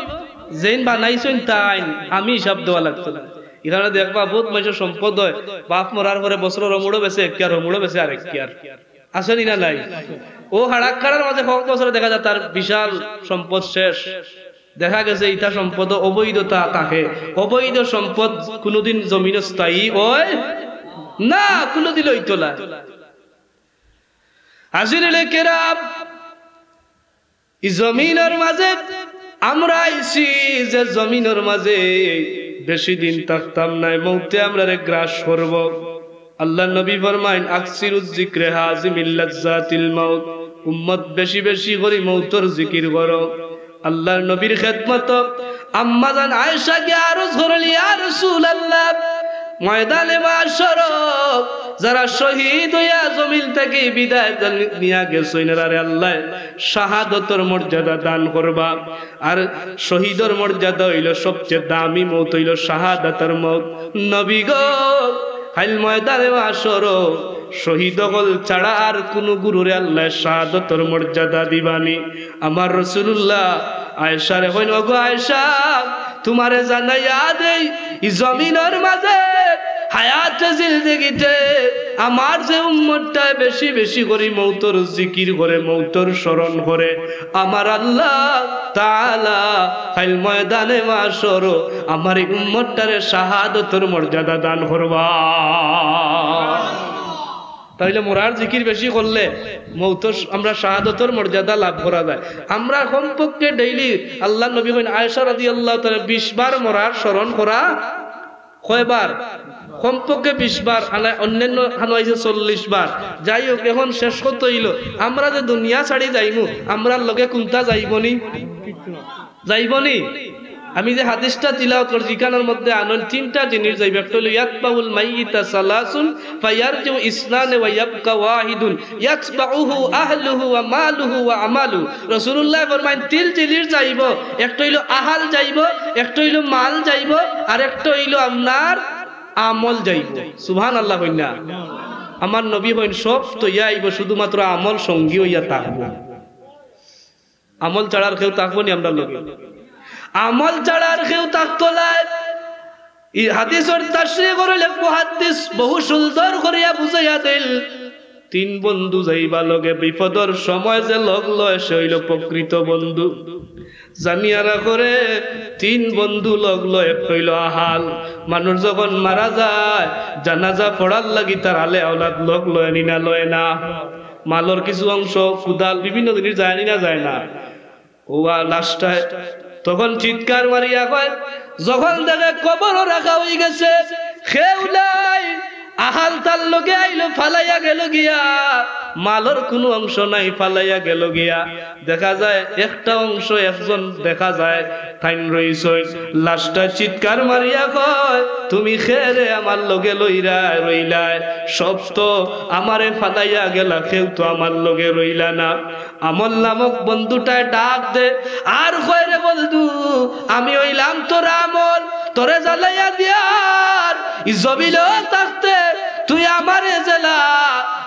যেইন বানাইছইন তাইন, আমি হিসাব দেওয়া লাগতো না। ইখানো দেখবা, বউত মানষর সম্পদ অয়, বাপ মরার পরে বছরর অমুড়ো বেচে এক কিয়ার, অমুড়ো বেচে আরেক কিয়ার। আছে নি না নাই? অউ হাড়াক্কাড়ার মাঝে কত বছরে দেখা যায় তার বিশাল সম্পদ শেষ। দেখা গেছে ইতা সম্পদ অবৈধতা থাকে। অবৈধ সম্পদ কুনুদিন জমিনো স্থায়ী অয় না, কুনুদিন অইতো না। হাজিরিনে কেরাম, ই জমিনর মাঝে আমরা আইছি যে জমিনর মাঝে বেশি দিন থাকতাম নায়, মউতে আমরারে গ্রাস করবো। আল্লার নবী ফরমাইন, "আকসিরুজ যিকরে হাজিমিল লাজ্জাতিল মাউত।" উম্মত, বেশি বেশি করি মউতর জিকির করো। আল্লার নবীর খেদমতো আম্মাজান আয়েশা গিয়া আরজ করইল, "ইয়া রাসূলুল্লাহ, ময়দানে মাহশরো যারা শহীদ অইয়া জমিন থাকি বিদায় জান-, নিয়া গেছইন, এরারে আল্লায় শাহাদতর মর্যাদা দান করবা।" আর শহীদর মর্যাদা অইলো সবচে দামি মউত, অইলো শাহাদাতর মউত। নবী গো, কাইল ময়দানে মাহশরো শহীদ অকল ছাড়া আর কুনু গুরুরে আল্লায় শাহাদতর মর্যাদা দিবা নি? আমার রাসূলুল্লাহ আয়েশারে কইন, "ওগো আয়েশা, তুমারে জানাইয়া দেই, ই জমিনর মাঝে হায়াতে জিন্দেগিতে আমার যে উম্মতটায় বেশি বেশি করি মউতর জিকির করে, মউতর স্মরণ করে, আমার আল্লাহ তাআলা কাইল ময়দানে মাহশরো আমার ই উম্মতটারে শাহাদতর মর্যাদা দান করবা।" তাইলে মরার জিকির বেশি করলে মউতর স-, আমরা শাহাদতর মর্যাদা লাভ করা যায়। আমরা কমপক্ষে ডেইলি, আল্লার নবী কইন, আয়েশা রাদিয়াল্লাহু তাআলা বিশ বার মরার স্মরণ করা। কয়বার? কমপক্ষে বিশ বার, আনা-, অন্যান্য খানো আইছে চল্লিশ বার। যাই হোক, এখন শেষ কথা অইলো, আমরা যে দুনিয়া ছাড়ি যাইমু, আমরার লগে কুনটা যাইবো নি? যাইবো নি? আমি যে হাদিসটা তিলাওয়াত করছি, ইখানর মধ্যে আনইন তিনটা জিনিস যাইবো। একটা অইলো ইয়াতবাউল মাইয়িতা সালাসুন ফায়ারজিউ ইসনানে ওয়া ইয়াবকা ওয়াহিদুন ইয়াতবাউহু আহলুহু ওয়া মালুহু ওয়া আমালু। রাসূলুল্লায় ফরমাইন তিন জিনিস যাইবো, একটা অইলো আহাল যাইবো, একটা অইলো মাল যাইবো, আর একটা অইলো আপনার আমল যাইবো। সুবহানাল্লাহ কইন না? আমার নবী কইন সব থইয়া আইবো, শুধুমাত্র আমল সঙ্গী অইয়া থাকবো। আমল ছাড়া আর কেউ থাকবো নি আমরার লগে? আমল ছাড়া আর কেউ থাকতো নায়। ই হাদিসর তাশরিহ করইল এক মুহাদ্দিস, বহু সুন্দর করিয়া বুঝাইয়া দিল। তিন বন্ধু যাইবা লগে, বিপদর সময় যে লগ লয়, সে অইলো প্রকৃত বন্ধু। জানিয়া রাখো রে, তিন বন্ধু লগ লয়, একটা অইলো আহাল। মানুষ যখন মারা যায়, জানাজা পড়ার লাগি তার আলে আওলাদ লগ লয় নি না, লয় না? মালর কিছু অংশ, কুদাল, বিভিন্ন জিনিস যায় নি না, যায় না? ও আর লাশটায় তখন চিৎকার মারিয়া কয়, যখন দেখে কবরো রাখা অইগেছে, কেউ নাই, আহাল তার লগে আইলো, ফালাইয়া গেলো গিয়া, মালর কুনু অংশ নাই, ফালাইয়া গেলো গিয়া। দেখা যায় একটা অংশ, একজন দেখা যায় তাইন রইছইন। লাশটায় চিৎকার মারিয়া কয়, "তুমি কে রে আমার লগে লইরা রইলায়? সব তো আমারে ফালাইয়া গেলা, কেউ তো আমার লগে রইলা না।" আমল নামক বন্ধুটায় ডাক দে, আর কয়, "রে বন্ধু, আমি অইলাম তোর আমল, তোরে জ্বালাইয়া দিয়ার ই জমিনো থাকতে তুই আমারে জ্বালা,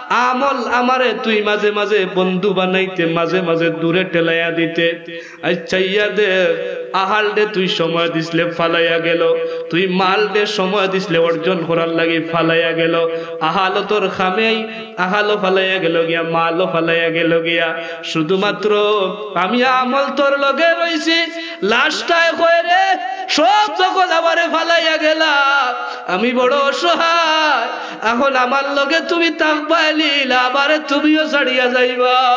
আমল আমারে তুই মাঝে মাঝে বন্ধু বানাইতে, মাঝে মাঝে দূরে ঠেলাইয়া দিতে। আচ্ছা, ইয়া দে, আহাল দে তুই সময় দিছলে ফালাইয়া গেলো, তুই মাল দে সময় দিছলে অর্জন করার লাগি ফালাইয়া গেলো, আহালও তোর কামেই, আহালও ফালাইয়া গেলো গিয়া, মালও ফালাইয়া গেলো গিয়া, শুধুমাত্র আমি আমল তোর লগে রইছি।" লাশটায় কয়, "রে, সব যখন আমারে ফালাইয়া গেলা, আমি বড় অসহায়, এখন আমার লগে তুমি থাকবায় নি না, আমারে তুমিও ছাড়িয়া যাইবা।"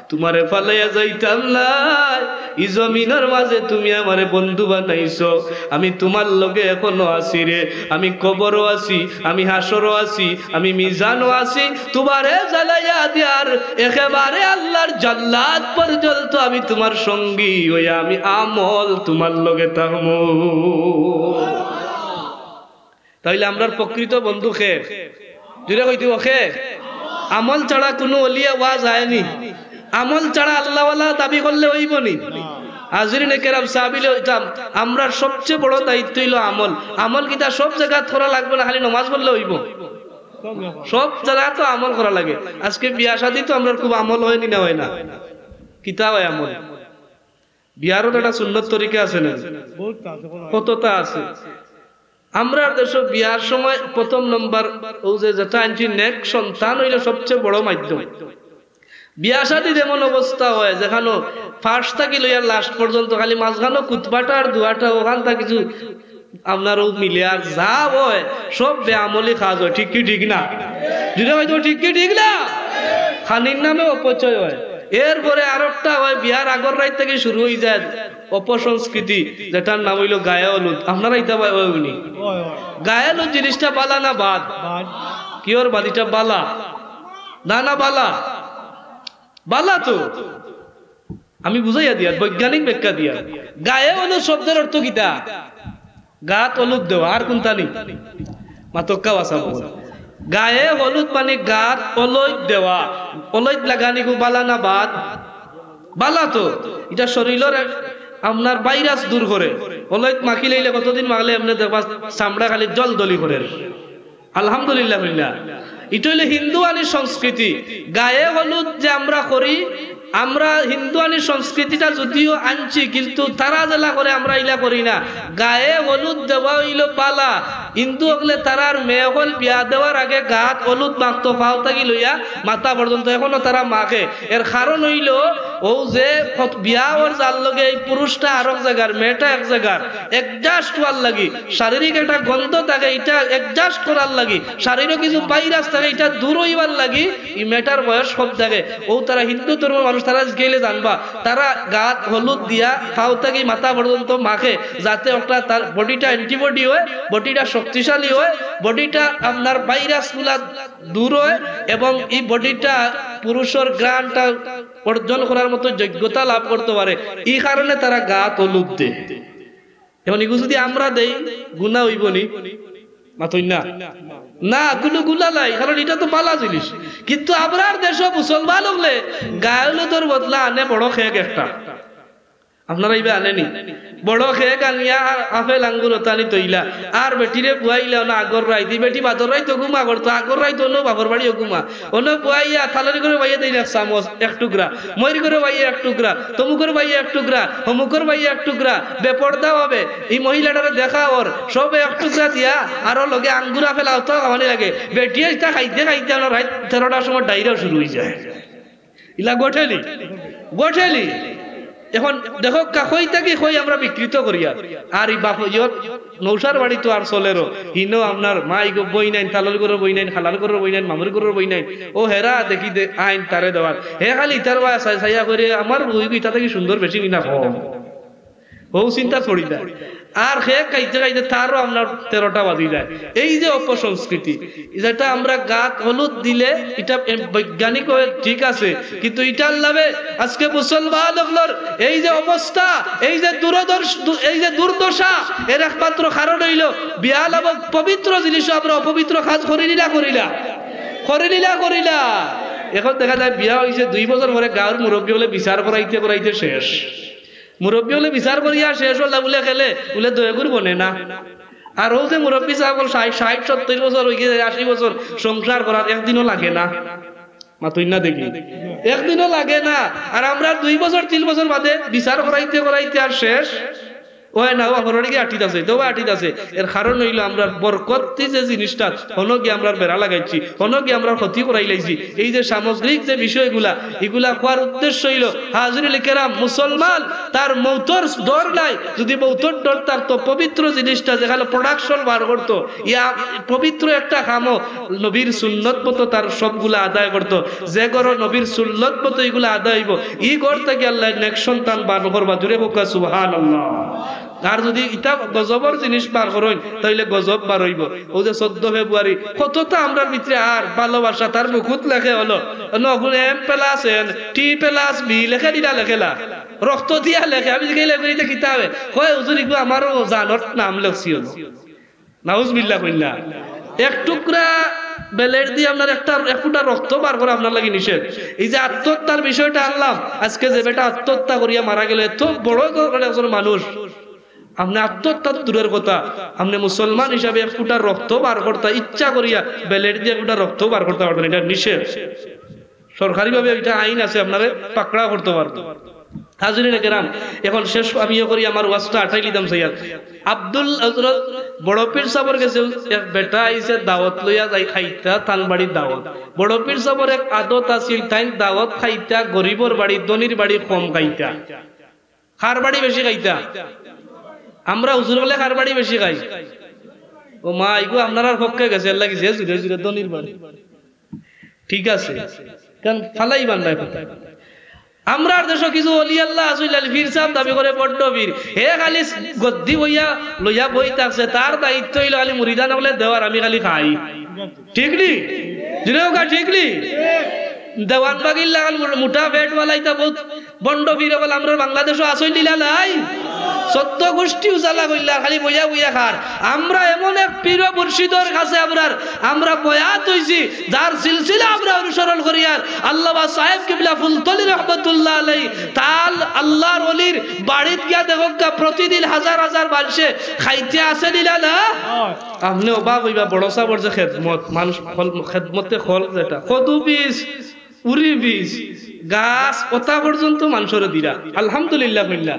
তুমারে ফালাইয়া যাইতাম নায়। ই জমিনর মাঝে তুমি আমারে বন্ধু বানাইছো। আমি তুমার লগে এখনো আছি রে। আমি কবরও আছি, আমি হাশরও আছি, আমি মিজানও আছি। তুমারে জ্বালাইয়া দিয়ার একেবারে আল্লার জান্নাত পর্যন্ত আমি তুমার সঙ্গী অইয়া আমি আমল তুমার লগে থাকমু। তাইলে আমরার প্রকৃত বন্ধু কে? জুরে কইতে অইবো কে? আমল ছাড়া কুনু অলিয়া অওয়া যায়নি। আমল ছাড়া আল্লাহওয়ালা দাবি করলে অইবনি। হাজিরিনে কেরাম, সাহাবিলে অইতাম, আমরার সবচেয়ে বড় দায়িত্ব অইলো আমল। আমল কিতা সব জাগাত করা লাগবো না, খালি নমাজ পড়লে অইবো? সব জাগাত তো আমল করা লাগে। আজকে বিয়া শাদি তো আমরার খুব আমল অয়নি না, অয় না? কিতা অয় আমল? বিয়ারও তো একটা সুন্নত তরিকা আছে না? কততা আছে। আমরার দেশো বিয়ার সময় প্রথম নম্বর অউ যে যেটা আনছি, নেক সন্তান অইলো সবচেয়ে বড় মাধ্যম। বিয়া শাদির এমন অবস্থা অয় যেখানো first থাকি লইয়া last পর্যন্ত খালি মাঝখানো খুতবাটা আর দোয়াটা, অখানতা কিছু আপনার অউ মিলে, আর যা অয় সব বেআমলি কাজ অয়। ঠিক কি ঠিক না? জুরে কইতো, ঠিক কি ঠিক না? খানির নামে অপচয় অয়। এরপরে আরোকটা অয়, বিয়ার আগর রাইত থাকি শুরু অইযায় অপসংস্কৃতি, যেটার নাম অইলো গায়ে হলুদ। আপনারা ইতা বা-, অয় উনি? গায়ে হলুদ জিনিসটা বালা না বাদ? কিওর বাদ? ইটা বালা না, না বালা? বালা তো। আমি বুঝাইয়া দিয়ার, বৈজ্ঞানিক ব্যাখ্যা দিয়ার। গায়ে হলুদ শব্দর অর্থ কিতা? গাত হলুদ দেওয়া, আর কুনতা নি? মাতক্কা বাসা বল। গায়ে হলুদ মানে গাত অলইদ দেওয়া। অলইদ লাগানি গু বালা না বাদ? বালা তো। ইটা শরীলর এক-, আপনার ভাইরাস দূর করে। অলইদ মাখিলাইলে, কতদিন মাখলে এমনে দেখবা চামড়া খালি জ্বলদলি করে। আলহামদুলিল্লাহ কইলা। ইটা অইলো হিন্দুয়ানি সংস্কৃতি। গায়ে হলুদ যে আমরা করি, আমরা হিন্দুয়ানি সংস্কৃতিটা যদিও আনছি, কিন্তু তারা যেলা করে আমরা ইলা করি না। গায়ে হলুদ দেওয়া অইলো বালা। হিন্দু অকলে তারার মেয়ে অকল বিয়া দেওয়ার আগে গাত হলুদ মাখতো, পাও থাকি লইয়া মাথা পর্যন্ত, এখনো তারা মাখে। এর কারণ অইলো, অউ যে কত-, বিয়া অর যার লগে এই পুরুষটা আরক জাগার, মেয়েটা এক জাগার, adjust অওয়ার লাগি, শারীরিক একটা গন্ধ থাকে, ইটা adjust করার লাগি, শারীরও কিছু ভাইরাস থাকে, ইটা দূর অইবার লাগি। ই মেয়েটার বয়স কম থাকে। অউ তারা হিন্দু ধর্মর মানুষ, তারা জিকাইলে জানবা, তারা গাত হলুদ দিয়া পাও থাকি মাথা পর্যন্ত মাখে, যাতে একটা তার bodyটা antibody অয়, bodyটা শক্তিশালী অয়, bodyটা আপনার ভাইরাসগুলা দূর অয়, এবং ই bodyটা পুরুষর ঘ্রাণটা অর্জন করার মতো যোগ্যতা লাভ করতো পারে। ই কারণে তারা গাত হলুদ দেয়। এখন ইগু যুদি আমরা দেই, গুনা অইবো নি? মাতইন না। না, কুনু গুনা নাই, কারণ ইটা তো বালা জিনিস। কিন্তু আমরার দেশো মুসলমান অকলে গায়ে হলুদর বদলা আনে বড় কেক একটা। আপনারা ইবা আনে নি? বড় কেক আনিয়া আর আপেল আঙ্গুর অতানি থইলা। আর বেটিরে বওয়াইলা অনো আগর রাইত। ই বেটি বাদর রাইত অগুমা করতো, আগর রাইত অনো বাপর বাড়ি অগুমা। অনো বওয়াইয়া থালর ঘরর বাইয়ে দেইন এক চামচ, এক টুকরা। মইর ঘরর বাইয়ে এক টুকরা, তমুকর বাইয়ে এক টুকরা, হমুকর বাইয়ে এক টুকরা। বেপর্দা ভাবে ই মহিলাটারে দেখা অর, সবে এক টুকরা দিয়া, আরো লগে আঙ্গুর আপেল অতাও খাওয়ানি লাগে। বেটিয়ে ইতা খাইতে খাইতে অনো রাইত তেরোটার সময় ডায়রিয়া শুরু অইযায়। ইলা ঘটেনি, ঘটেনি। এখন দেখউক্কা, কই থাকি কই আমরা বিকৃত করিয়ার। আর ই বাপ, ইয়ত নৌশার বাড়ি তো আর চলেরও। হিনো আপনার মাই গো বইনাইন, থালর ঘরর বইনাইন, খালার ঘরর বইনাইন, মামুর ঘরর বইনাইন। অউ হেরা দেখি দে, আইন তারে দেওয়ার। হে খালি ইতার বায় চাই চাইয়া কইরে, আমার বইগু ইতা থাকি সুন্দর বেশি নি না কম। অউ চিন্তা করি না। আর কেক খাইতে খাইতে তারও আপনার তেরোটা বাজি যায়। এই যে অপসংস্কৃতি, যেটা আমরা গাত হলুদ দিলে, ইটা এম-, বৈজ্ঞানিক অয় ঠিক আছে, কিন্তু ইটার লাভে আজকে মুসলমান অকলর এই যে অবস্থা, এই যে দুরদর্শ-, দু-, এই যে দুর্দশা, এর একমাত্র কারণ অইলো বিয়া নামক পবিত্র জিনিসও আমরা অপবিত্র কাজ করি নি না করি না? করি নি না করি না? এখন দেখা যায় বিয়া অইছে দুই বছর পরে গাঁওর মুরব্বি অকলে বিচার করাইতে করাইতে শেষ। মুরব্বি অকলে বিচার করিয়া শেষ অইলা বুলে খেলে, বুলে দয়গুর বনে না। আর অউ যে মুরব্বি সাব অকল ষাইট, ষাইট, সত্তইর বছর অইগেছে, আশি বছর সংসার করার একদিনও লাগে না। মাতইন না দেখি। একদিনও লাগে না। আর আমরা দুই বছর, তিন বছর বাদে বিচার করাইতে করাইতে আর শেষ অয় না, অউ হরড়ি গিয়া আটিত আছে, তো আটিত আছে। এর কারণ অইলো আমরার বরকতি যে জিনিসটা, হনো গিয়া আমরার বেড়া লাগাইছি, হনো গিয়া আমরার ক্ষতি করাইলাইছি। এই যে সামগ্রিক যে বিষয়গুলা, ইগুলা কওয়ার উদ্দেশ্য অইলো, হাজিরিল কেরাম, মুসলমান তার মউতর ডর নাই। যুদি মউতর ডর থাকতো, পবিত্র জিনিসটা যেখানো production বার করতো, ইয়া পবিত্র একটা কামও নবীর সুন্নত মতো তার সবগুলা আদায় করতো। যে ঘরো নবীর সুন্নত মতো ইগুলা আদায় অইবো, ই ঘর থাকি আল্লায় নেক সন্তান বার করবা। জুরে কউক্কা সুবহানাল্লাহ। আর যুদি ইতা গজবর জিনিস বার করইন, তাইলে গজব বার অইবো। অউ যে চৌদ্দ ফেব্রুয়ারি, কততা আমরার ভিতরে আর ভালোবাসা, তার মুকুত লেখে অনো, অনো অখন M plus N, T plus B লেখে দিলা লেখেলা। রক্ত দিয়া লেখে, আমি জিকাইলে ইতা কিতা অয়? কয়, "হুজুর, ইগু আমারও জানর নাম লেখছি অনো।" নাউজুবিল্লাহ কইলা। এক টুকরা ব্লেড দিয়া আপনার একটা, এক ফুটা রক্ত বার করা আপনার লাগি নিষেধ। এই যে আত্মহত্যার বিষয়টা আনলাম, আজকে যে বেটা আত্মহত্যা করিয়া মারা গেল, এত বড় ধরনের একজন মানুষ, আপনে আত্মহত্যা তো দূরের কথা, আপনে মুসলমান হিসাবে এক ফুটা রক্ত বার করতা, ইচ্ছা করিয়া ব্লেড দিয়া এক ফুটা রক্ত বার করতা পারবেন, এটা নিষেধ। সরকারিভাবে এটা আইন আছে, আপনারে পাকড়া করতে পারবো। হাজিরিনে কেরাম, এখন শেষ আমি ইয়ে করি, আমার ওয়াজটা আটাই লিতাম চাইয়ার। আব্দুল হজরত বড় পীর সাবর গেছে এক বেটা আইছে দাওয়াত লইয়া যাই খাইতা, তান বাড়ি দাওয়াত। বড় পীর সাবর এক আদত আছিল, তাইন দাওয়াত খাইতা গরিবর বাড়ি, ধনির বাড়ি কম খাইতা। কার বাড়ি বেশি খাইতা? আমরা হুজুর বলে কার বাড়ি বেশি খাই? ও মা, ইগু আপনারার পক্ষে গেছে, এর লাগি যে জুরে জুরে ধনির বাড়ি। ঠিক আছে, কারণ ফালাই বান্ধায় কথা। আমরার দেশো কিছু অলি আল্লাহ আছে, ইলা পীর সাব দাবি করে, বড্ড পীর। হে খালি গদ্দি বইয়া লইয়া বই থাকছে, তার দায়িত্ব অইলো খালি মুরিদান বলে দেওয়ার, আমি খালি খাই। ঠিক নি? জুরে কউক্কা, ঠিক নি? দেওয়ান বাগির লাখান মোটা পেট বালাইতা বহুত ভণ্ড পীর অকল আমরার বাংলাদেশো আছইন নি না নাই? চৌদ্দ গোষ্ঠী উজালা করিলার, খালি বইয়া বইয়া খার। আমরা এমন এক পীর ও মুর্শিদর কাছে আমরার, আমরা বয়াত অইছি, যার সিলসিলা আমরা অনুসরণ করিয়ার। আল্লামা সাহেব কিবলা ফুলতলি রহমতুল্লাহ আলাই, তান আল্লার অলির বাড়িত গিয়া দেখউক্কা, প্রতিদিন হাজার হাজার মানষে খাইতে আছে নি না? আপনে অবাক অইবা, বড় সাবর যে খেদমত, মানুষ খল-, খেদমতে খল যেটা, কদু বীজ, উরি বীজ, গাছ, অতা পর্যন্ত মানষরে দিরা। আলহামদুলিল্লাহ কইলা।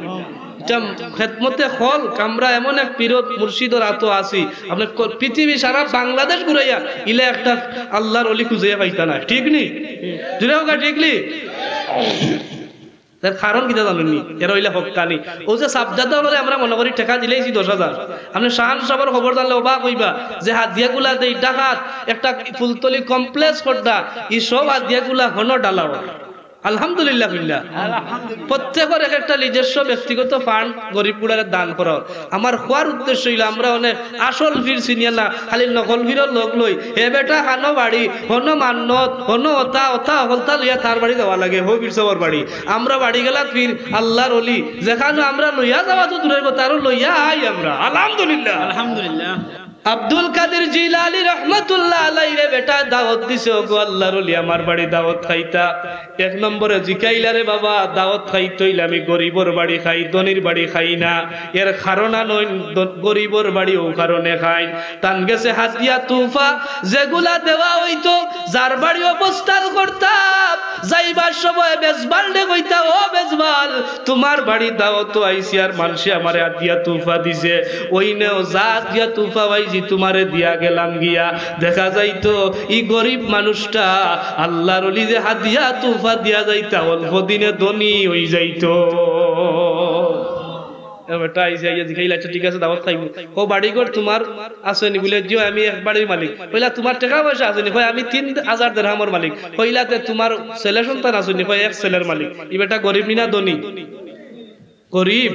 ইটা খেদমতে খল, আমরা এমন এক পীর মুর্শিদর আতো আছি, আপনে ক-, পৃথিবী সারা বাংলাদেশ ঘুরাইয়া ইলা একটা আল্লার অলি খুঁজাইয়া পাইতা না। ঠিক নি? জুরে কউক্কা, ঠিক নি? এর কারণ কিতা জানইন নি? এরা অইলা হক্কানি। অউ যে সাবজাদা অকলরে আমরা মনো করি টেকা দিলাইছি দশ হাজার। আপনে শাহান সাবর খবর জানলে অবাক অইবা যে হাদিয়াগুলা দেই, ঢাকাত একটা ফুলতলি কমপ্লেক্স করতা, ই সব হাদিয়াগুলা হনো ডালা অর। আলহামদুলিল্লাহ কইলা। প্রত্যেকর এক একটা নিজস্ব ব্যক্তিগত ফান্ড গরিব গুলারে দান করা অর। আমার কওয়ার উদ্দেশ্য অইলো আমরা অনেক আসল পীর চিনিয়ার না, খালি নকল পীরর লগ লই। হে বেটা, হনো বাড়ি, হনো মান্নত, হনো অতা, অতা হকলতা লইয়া তার বাড়ি যাওয়া লাগে, হউ পীর সাবর বাড়ি। আমরা বাড়ি গেলা পীর, আল্লার অলি, যেখানো আমরা লইয়া যাওয়া তো দূরের কথা, আরো লইয়া আই আমরা। আলহামদুলিল্লাহ। আলহামদুলিল্লাহ। আব্দুল কাদির জিলানী রহমতুল্লাহ আলাইরে বেটায় দাওয়াত দিছে, "ওগো আল্লার অলি, আমার বাড়ি দাওয়াত খাইতা।" এক নম্বরে জিকাইলা, "রে বাবা, দাওয়াত খাইতে অইলে আমি গরিবর বাড়ি খাই, ধনির বাড়ি খাই না।" এর কারণ আনইন, দ-, গরিবর বাড়ি অউ কারণে খাইন। তান গেছে হাদিয়া তুফা যেগুলা দেওয়া অইতো, যার বাড়ি অবস্থান করতাম, যাইবার সময় মেজবানরে কইতা, "ও মেজবান, তুমার বাড়ি দাওয়াতো আইছি আর মানষে আমারে হাদিয়া তুফা দিছে, অইনেও যা হাদিয়া তুফা পাইছি তুমারে দিয়া গেলাম গিয়া।" দেখা যাইতো ই গরিব মানুষটা আল্লার অলি যে হাদিয়া তুফা দিয়া যাইতা, অল্প দিনে ধনী অই যাইতো। এ বেটা আইছে, আইয়া জিকাইলা, "আচ্ছা, ঠিক আছে, দাওয়াত খাইমু।" কও, "বাড়িঘর তুমার আছে নি?" বুলে, "জি অয়, আমি এক বাড়ির মালিক।" কইলা, "তুমার টেকা পয়সা আছে নি?" কয়, "আমি তিন হাজার দেরহামর মালিক।" কইলা, "তে তুমার ছেলে সন্তান আছে নি?" কয়, "এক ছেলের মালিক।" ই বেটা গরিব নি না ধনী? গরিব।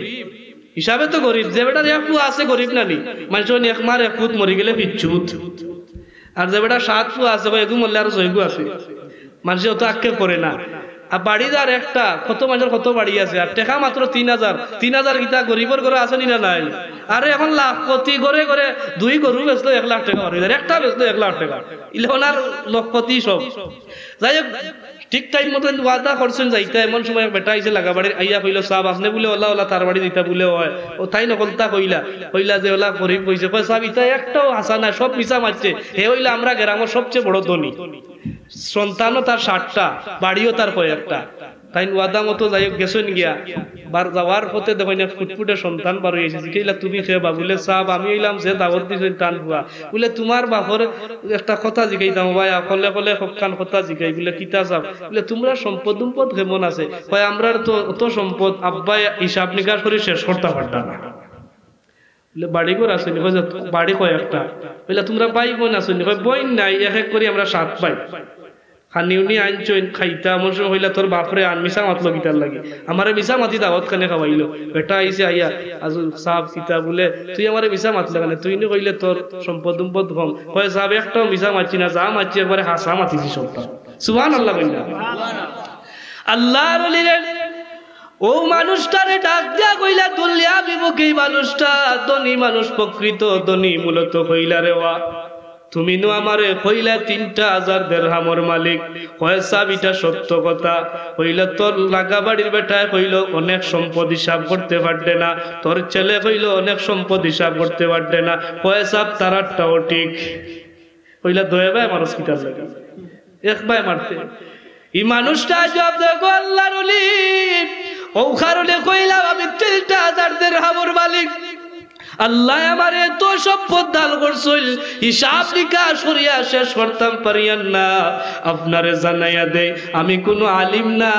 হিসাবে তো গরিব। যে বেটার এক পুয়া আছে, গরিব না নি? মানষে কইন এক মার এক পুত, মরি গেলে পিচ্ছুত। আর যে বেটার সাত পুয়া আছে, কয়, "এগু মরলে আরো ছয়গু আছে।" মানষে অত আক্ষেপ করে না। আর বাড়ি যার একটা, কত মানষর কত বাড়ি আছে, আর টেকা মাত্র তিন হাজার। তিন হাজার কিতা গরিবর ঘরো আছে নি না নাই? আরে, এখন লাখপতি, ঘরে ঘরে দুই গরু বেচলো এক লাখ টেকা বার অই যার, একটা বেচলো এক লাখ টেকা, ইলা অনার লখপতি সব। যাই হোক, ঠিক টাইম মতন ওয়াদা করছইন যাইতা, এমন সময় এক বেটা আইছে লাগাবাড়ির, আইয়া কইলো, "সাব, আপনে বুলে অলা অলা তার বাড়ি দিতা বুলে অয়।" অউ তাইন হকলতা কইলা, কইলা যে, "অলা গরিব কইছে।" কয়, "সাব, ইতা একটাও হাছা নায়, সব মিছা মাতছে। হে অইলা আমরা গেরামর সবচে বড় ধনী, সন্তানও তার সাতটা, বাড়িও তার কয়েকটা।" তাইন ওয়াদা মতো যাই হোক গেছইন গিয়া, বার যাওয়ার পথে দেখইন এক ফুটফুটে সন্তান বার অইছে। জিকাইলা, "তুমি কে বা?" বুলে, "সাব, আমি অইলাম যে দাওয়াত দিছইন তান পুয়া।" বুলে, "তুমার বাপর একটা কথা জিকাইতাম বা, কলে কলে হক্কান কথা জিকাই।" বুলে, "কিতা সাব?" বুলে, "তুমরার সম্পদ উম্পদ কেমন আছে?" কয়, "আমরার তো অত সম্পদ, আব্বায় হিসাব নিকাশ করি শেষ করতা পারতা না।" বুলে, "বাড়ি ঘর আছে নি?" কয়, "যে বাড়ি কয়েকটা।" বুলে, "তুমরা ভাই বইন আছে নি?" কয়, "বইন নাই, এক এক করি আমরা সাত ভাই।" খানি উনি আনছইন, খাইতা, এমন সময় কইলা, "তোর বাপরে আন, মিছা মাতলো কিতার লাগি? আমারে মিছা মাতি দাওয়াত খানে খাওয়াইলো।" বেটা আইছে আইয়া, "আজু সাব কিতা?" বুলে, "তুই আমারে মিছা মাতলে কেনে? তুই নি কইলে তোর সম্পদ উম্পদ কম।" কয়, "সাব, একটাও মিছা মাতছি না, যা মাতছি একবারে হাছা মাতিছি সবটা।" সুবহানাল্লাহ কইলা। আল্লার অলিরে, অউ মানুষটারে ডাক দিয়া কইলা, "দুনিয়া বিমুখী মানুষটা, ধনী মানুষ, প্রকৃত ধনী মূলত কইলা রে বা।" তুমি নু আমারে কইলা তিনটা হাজার দেরহামর মালিক। কয়, "সাব, ইটা সত্য কথা।" কইলা, "তোর লাগা বাড়ির বেটায় কইলো অনেক সম্পদ হিসাব করতে পারবে না, তোর ছেলে কইলো অনেক সম্পদ হিসাব করতে পারবে না।" কয়, "সাব, তারারটাও ঠিক।" কইলা, "দয়া ভাই আমার হসপিটাল লাগে, এক ভাই মারতে।" ই মানুষটা জবাব দেয়, "গো আল্লাহর ওলি, ও কারণে কইলাম আমি তিনটা হাজার দেরহামর মালিক। আল্লাহ আমারে এত সম্পদ দান করছইন, হিসাব নিকাশ করিয়া শেষ করতাম পারিয়ার না। আপনারে জানাইয়া দেই, আমি কুনু আলিম না,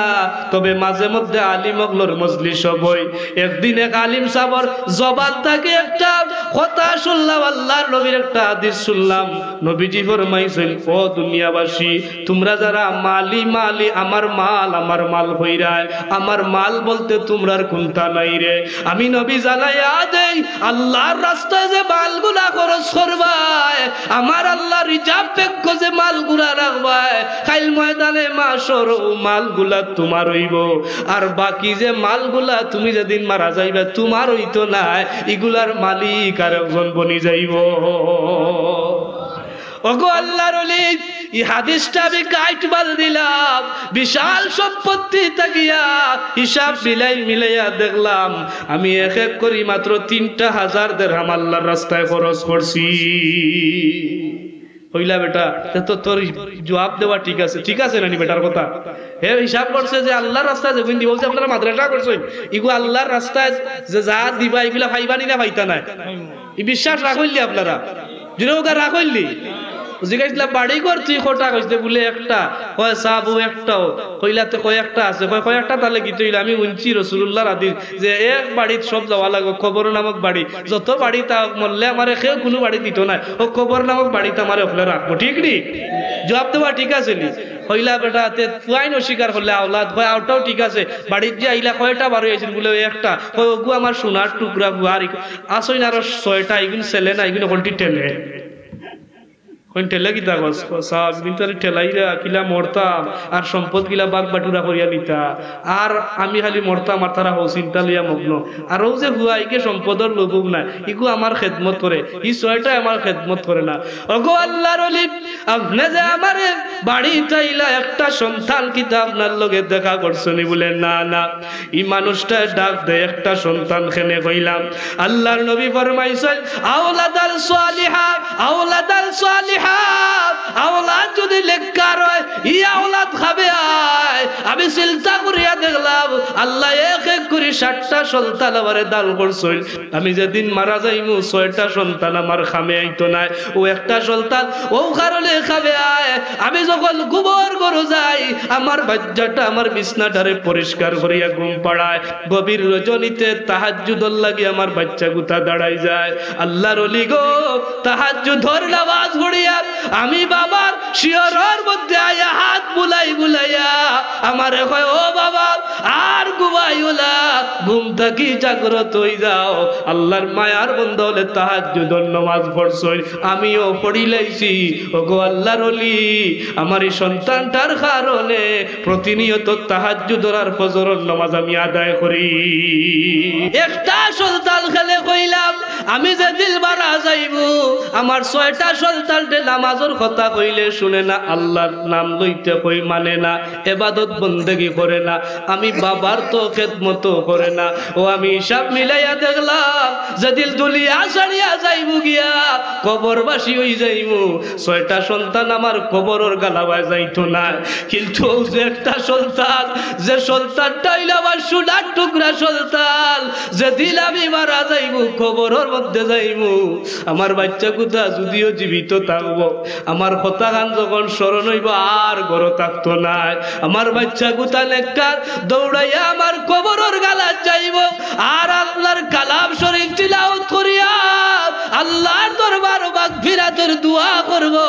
তবে মাঝে মধ্যে আলিম অকলর মজলিসো বই। একদিন এক আলিম সাবর জবান থাকি একটা কথা শুনলাম, আল্লাহর নবীর একটা হাদিস শুনলাম। নবীজি ফরমাইছইন, ও দুনিয়াবাসী, তোমরা যারা মালি মালি, আমার মাল, আমার মাল কইরায়, আমার মাল বলতে তোমরার কুন্তা নাই রে। আমি নবী জানাইয়া দেই, আল্লাহর রাস্তায় যে মালগুলা খরচ করবায়, আমার আল্লাহ রিজার্ভ ব্যাংকো যে মালগুলা রাখবায়, কাইল ময়দানে মাশর ও মালগুলা তোমার অইবো। আর বাকি যে মালগুলা তুমি যেদিন মারা যাইবা, তোমার অইতো নায়, ইগুলার মালিক আর একজন বনি যাইবো।" ওগো আল্লাহর ওলি, ই হাদিসটা আমি কাইট বাদ দিলাম। বিশাল সম্পত্তি থাকিয়া হিসাব মিলাই মিলাইয়া দেখলাম, আমি এক এক করি মাত্র তিনটা হাজার দেরহাম আল্লাহর রাস্তায় খরচ করছি। কইলা, "বেটা, তে তো তোর জবাব দেওয়া ঠিক আছে, ঠিক আছে নানি বেটার কথা?" হে হিসাব করছে যে আল্লাহর রাস্তায় যেগুন দিব, যে আপনারা মাদ্রাসা করছেন, ইগু আল্লাহর রাস্তায় যে যা দিবা, ইগুলা পাইবা নি না পাইতা নায়? ই বিশ্বাস রাখইলি আপনারা? জুরে ওগা রাখইলি? জিজ্ঞাসা, "বাড়ি ঘর তুই কটা?" কইছে, "বুলে একটা।" কয়, "সাব, ও একটাও।" কইলা, "তে কয় একটা আছে।" কয়, "কয় একটা তাহলে কিতা অইলো? আমি হুনছি রসুলুল্লাহর হাদিস যে এক বাড়িত সব যাওয়া লাগবো, কবর নামক বাড়ি। যত বাড়ি তা মরলে আমারে কেউ কুনু বাড়ি দিত নায়, ও কবর নামক বাড়িত আমারে অকলে রাখবো, ঠিক নি?" জবাব দেওয়া ঠিক আছে নি? কইলা, "বেটা, তে পুয়াইন অস্বীকার করলে আওলাদ।" কয়, "আওটাও ঠিক আছে।" বাড়িত যে আইলা কয়টা বারো আইছিল? বুলে, "ওই একটা।" কয়, "ওগু আমার সোনার টুকরা পুয়া, আর ইগু-, আসইন আরো ছয়টা, ইগুন ছেলে না, ইগুন হকলটি ঠেলে।" কইন, "ঠেলে কিতা কস?" কয়, "সাব, ইগুন তো আর ঠেলাইরা কিলা মরতাম, আর সম্পদ গিলা বাগ বাটুরা করিয়া নিতা, আর আমি খালি মরতাম, আর তারা হউ চিন্তা লইয়া মগ্ন। আর ও যে পুয়া, ইগে সম্পদর লোভ নাই, ইগু আমার খেদমত করে, ই ছয়টায় আমার খেদমত করে না।" ওগো আল্লাহর ওলি, আপনে যে আমারে বাড়িত আইলা, একটা সন্তান কিতা আপনার লগে দেখা করছনি? বুলে, "না, না।" ই মানুষটায় ডাক দেয়, "একটা সন্তান কেনে কইলাম?" আল্লাহর নবী ফরমাইছইন, "আওলাদাল সালিহা, আওলাদাল সালিহা, আওলাদ যদি নেককার অয়, ই আওলাদ খাবে আয়।" আমি চিন্তা করিয়া দেখলাম, আল্লায় এক এক করি সাতটা সন্তান আমারে দান করছইন। আমি যেদিন মারা যাইমু, ছয়টা সন্তান আমার কামে আইতো নায়। ও একটা সন্তান ও কারণে কামে আয়। আমি যখন ঘুমর ঘরো যাই, আমার বাচ্চাটা আমার বিছনাটারে পরিষ্কার করিয়া ঘুম পাড়ায়। গভীর রজনীতে তাহাজ্জুদর লাগি আমার বাচ্চা গুতা দাঁড়াই যায়। আল্লাহর ওলি গো, তাহাজ্জুদর নামাজ পড়িয়া আমি বাবার শিয়রর মধ্যে আইয়া হাত বুলাই বুলাইয়া আমারে কয়, "ও বাবা, আর ঘুমাইও না, ঘুম থাকি জাগ্রত অই যাও।" আল্লাহর মায়ার বন্দা অকলে তাহাজ্জুদর নামাজ পড়ছইন, আমিও পড়িলাইছি। ওগো আল্লাহর ওলি, আমার ই সন্তানটার কারণে প্রতিনিয়ত তাহাজ্জুদর আর ফজরর নামাজ আমি আদায় করি। একটা সন্তান কেনে কইলাম, আমি যেদিন মারা যাইমু, আমার ছয়টা সন্তানরে নামাজর কথা কইলে শুনে না, আল্লাহর নাম লইতে কই মানে না, এবাদত বন্দেগি করে না, আমি বাবার তো খেদমতো করে না। ও আমি হিসাব মিলাইয়া দেখলাম, যেদিন দুনিয়া ছাড়িয়া যাইমু গিয়া, কবরবাসী অই যাইমু, ছয়টা সন্তান আমার কবরর গালাবায় যাইতো নায়, কিন্তু ও যে একটা সন্তান, যে সন্তানটা অইলো আমার সোনার টুকরা সন্তান, যেদিন আমি মারা যাইমু, কবরর মধ্যে যাইমু, আমার বাচ্চা গুতা যদিও জীবিত থাকবো, আমার কথাখান যখন স্মরণ অইবো, আর ঘরো থাকতো নায়। আমার বাচ্চা গুতা নেককার দৌড়াইয়া আমার কবরর গালাত যাইবো, আর আল্লাহর কালাম শরীফ তিলাওয়াত করিয়া আল্লাহর দরবারো মাগফিরাতর দোয়া করবো।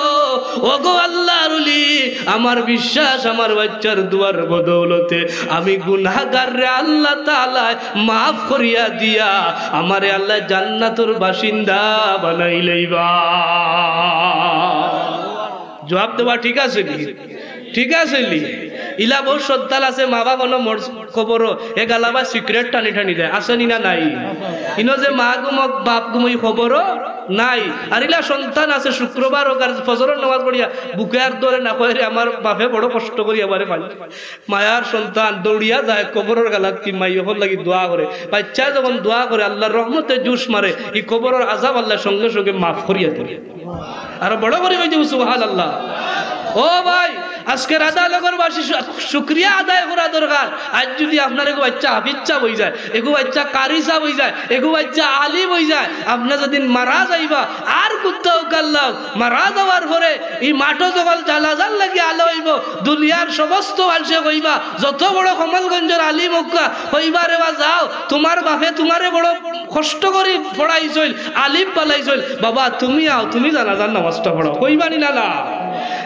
ওগো আল্লাহর ওলি, আমার বিশ্বাস, আমার বাচ্চার দোয়ার বদৌলতে আমি গুনাহগাররে আল্লাহ তাআলায় মাফ করিয়া দিয়া আমারে আল্লাহ জান্নাতর বাসিন্দা বানাইলাইবা। জবাব দেওয়া ঠিক আছে নি? ঠিক আছে নি? ইলা বউত সন্তান আছে, মা বাপ অনো মর কবরো, এ গালাবায় সিগারেট টানি টানি দেয়, আছে নি না নাই? ইনো যে মা ঘুমক, বাপ ঘুমই কবরো নাই। আর ইলা সন্তান আছে, শুক্রবার অউক আর ফজরর নামাজ পড়িয়া বুকে আর ধরে না, কয়, "রে, আমার বাপে বড় কষ্ট করি আমারে পালছে।" মায়ার সন্তান দৌড়িয়া যায় কবরর গালাত, কি মাই অকল লাগি দোয়া করে। বাচ্চায় যখন দোয়া করে, আল্লার রহমতে জুশ মারে, ই কবরর আজাব আল্লায় সঙ্গে সঙ্গে মাফ করিয়া দেয়। আরো বড় করি কইতে, "সুবহানাল্লাহ।" ও ভাই, আজকে রাধানগরবাসী শু-, শুকরিয়া আদায় করা দরকার। আইজ যুদি আপনার এগু বাচ্চা হাফিজ সাব অইযায়, এগু বাচ্চা কারি সাব অইযায়, এগু বাচ্চা আলিম অইযায়, আপনে যেদিন মারা যাইবা, আর কুত্তাও কাল্লাও মারা যাওয়ার পরে ই মাঠো যখন জানাজার লাগি আলো অইবো, দুনিয়ার সমস্ত মানষে কইবা, যত বড় কমলগঞ্জর আলিম অউক্কা, কইবা, "রে বা যাও, তুমার বাপে তুমারে বড় কষ্ট করি পড়াইছইল, আলিম বানাইছইল, বাবা তুমি আও, তুমি জানাজার নামাজটা পড়াও।" কইবা নি না, না?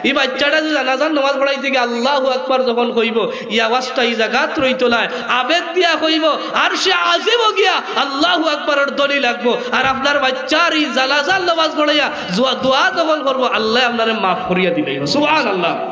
ই বাচ্চাটা যে জানাজার নামাজ পড়াইতে গিয়া আল্লাহু আকবার যখন কইবো, ই আওয়াজটা ই জাগাত রইতো নায়, আবেগ দিয়া কইবো, আরশে আজিমো গিয়া আল্লাহু আকবারর ধ্বনি লাগবো। আর আপনার বাচ্চার ই জানাজার নামাজ পড়াইয়া জুয়া-, দোয়া যখন করবো, আল্লায় আপনারে মাফ করিয়া দিলাইবো। সুবহানাল্লাহ।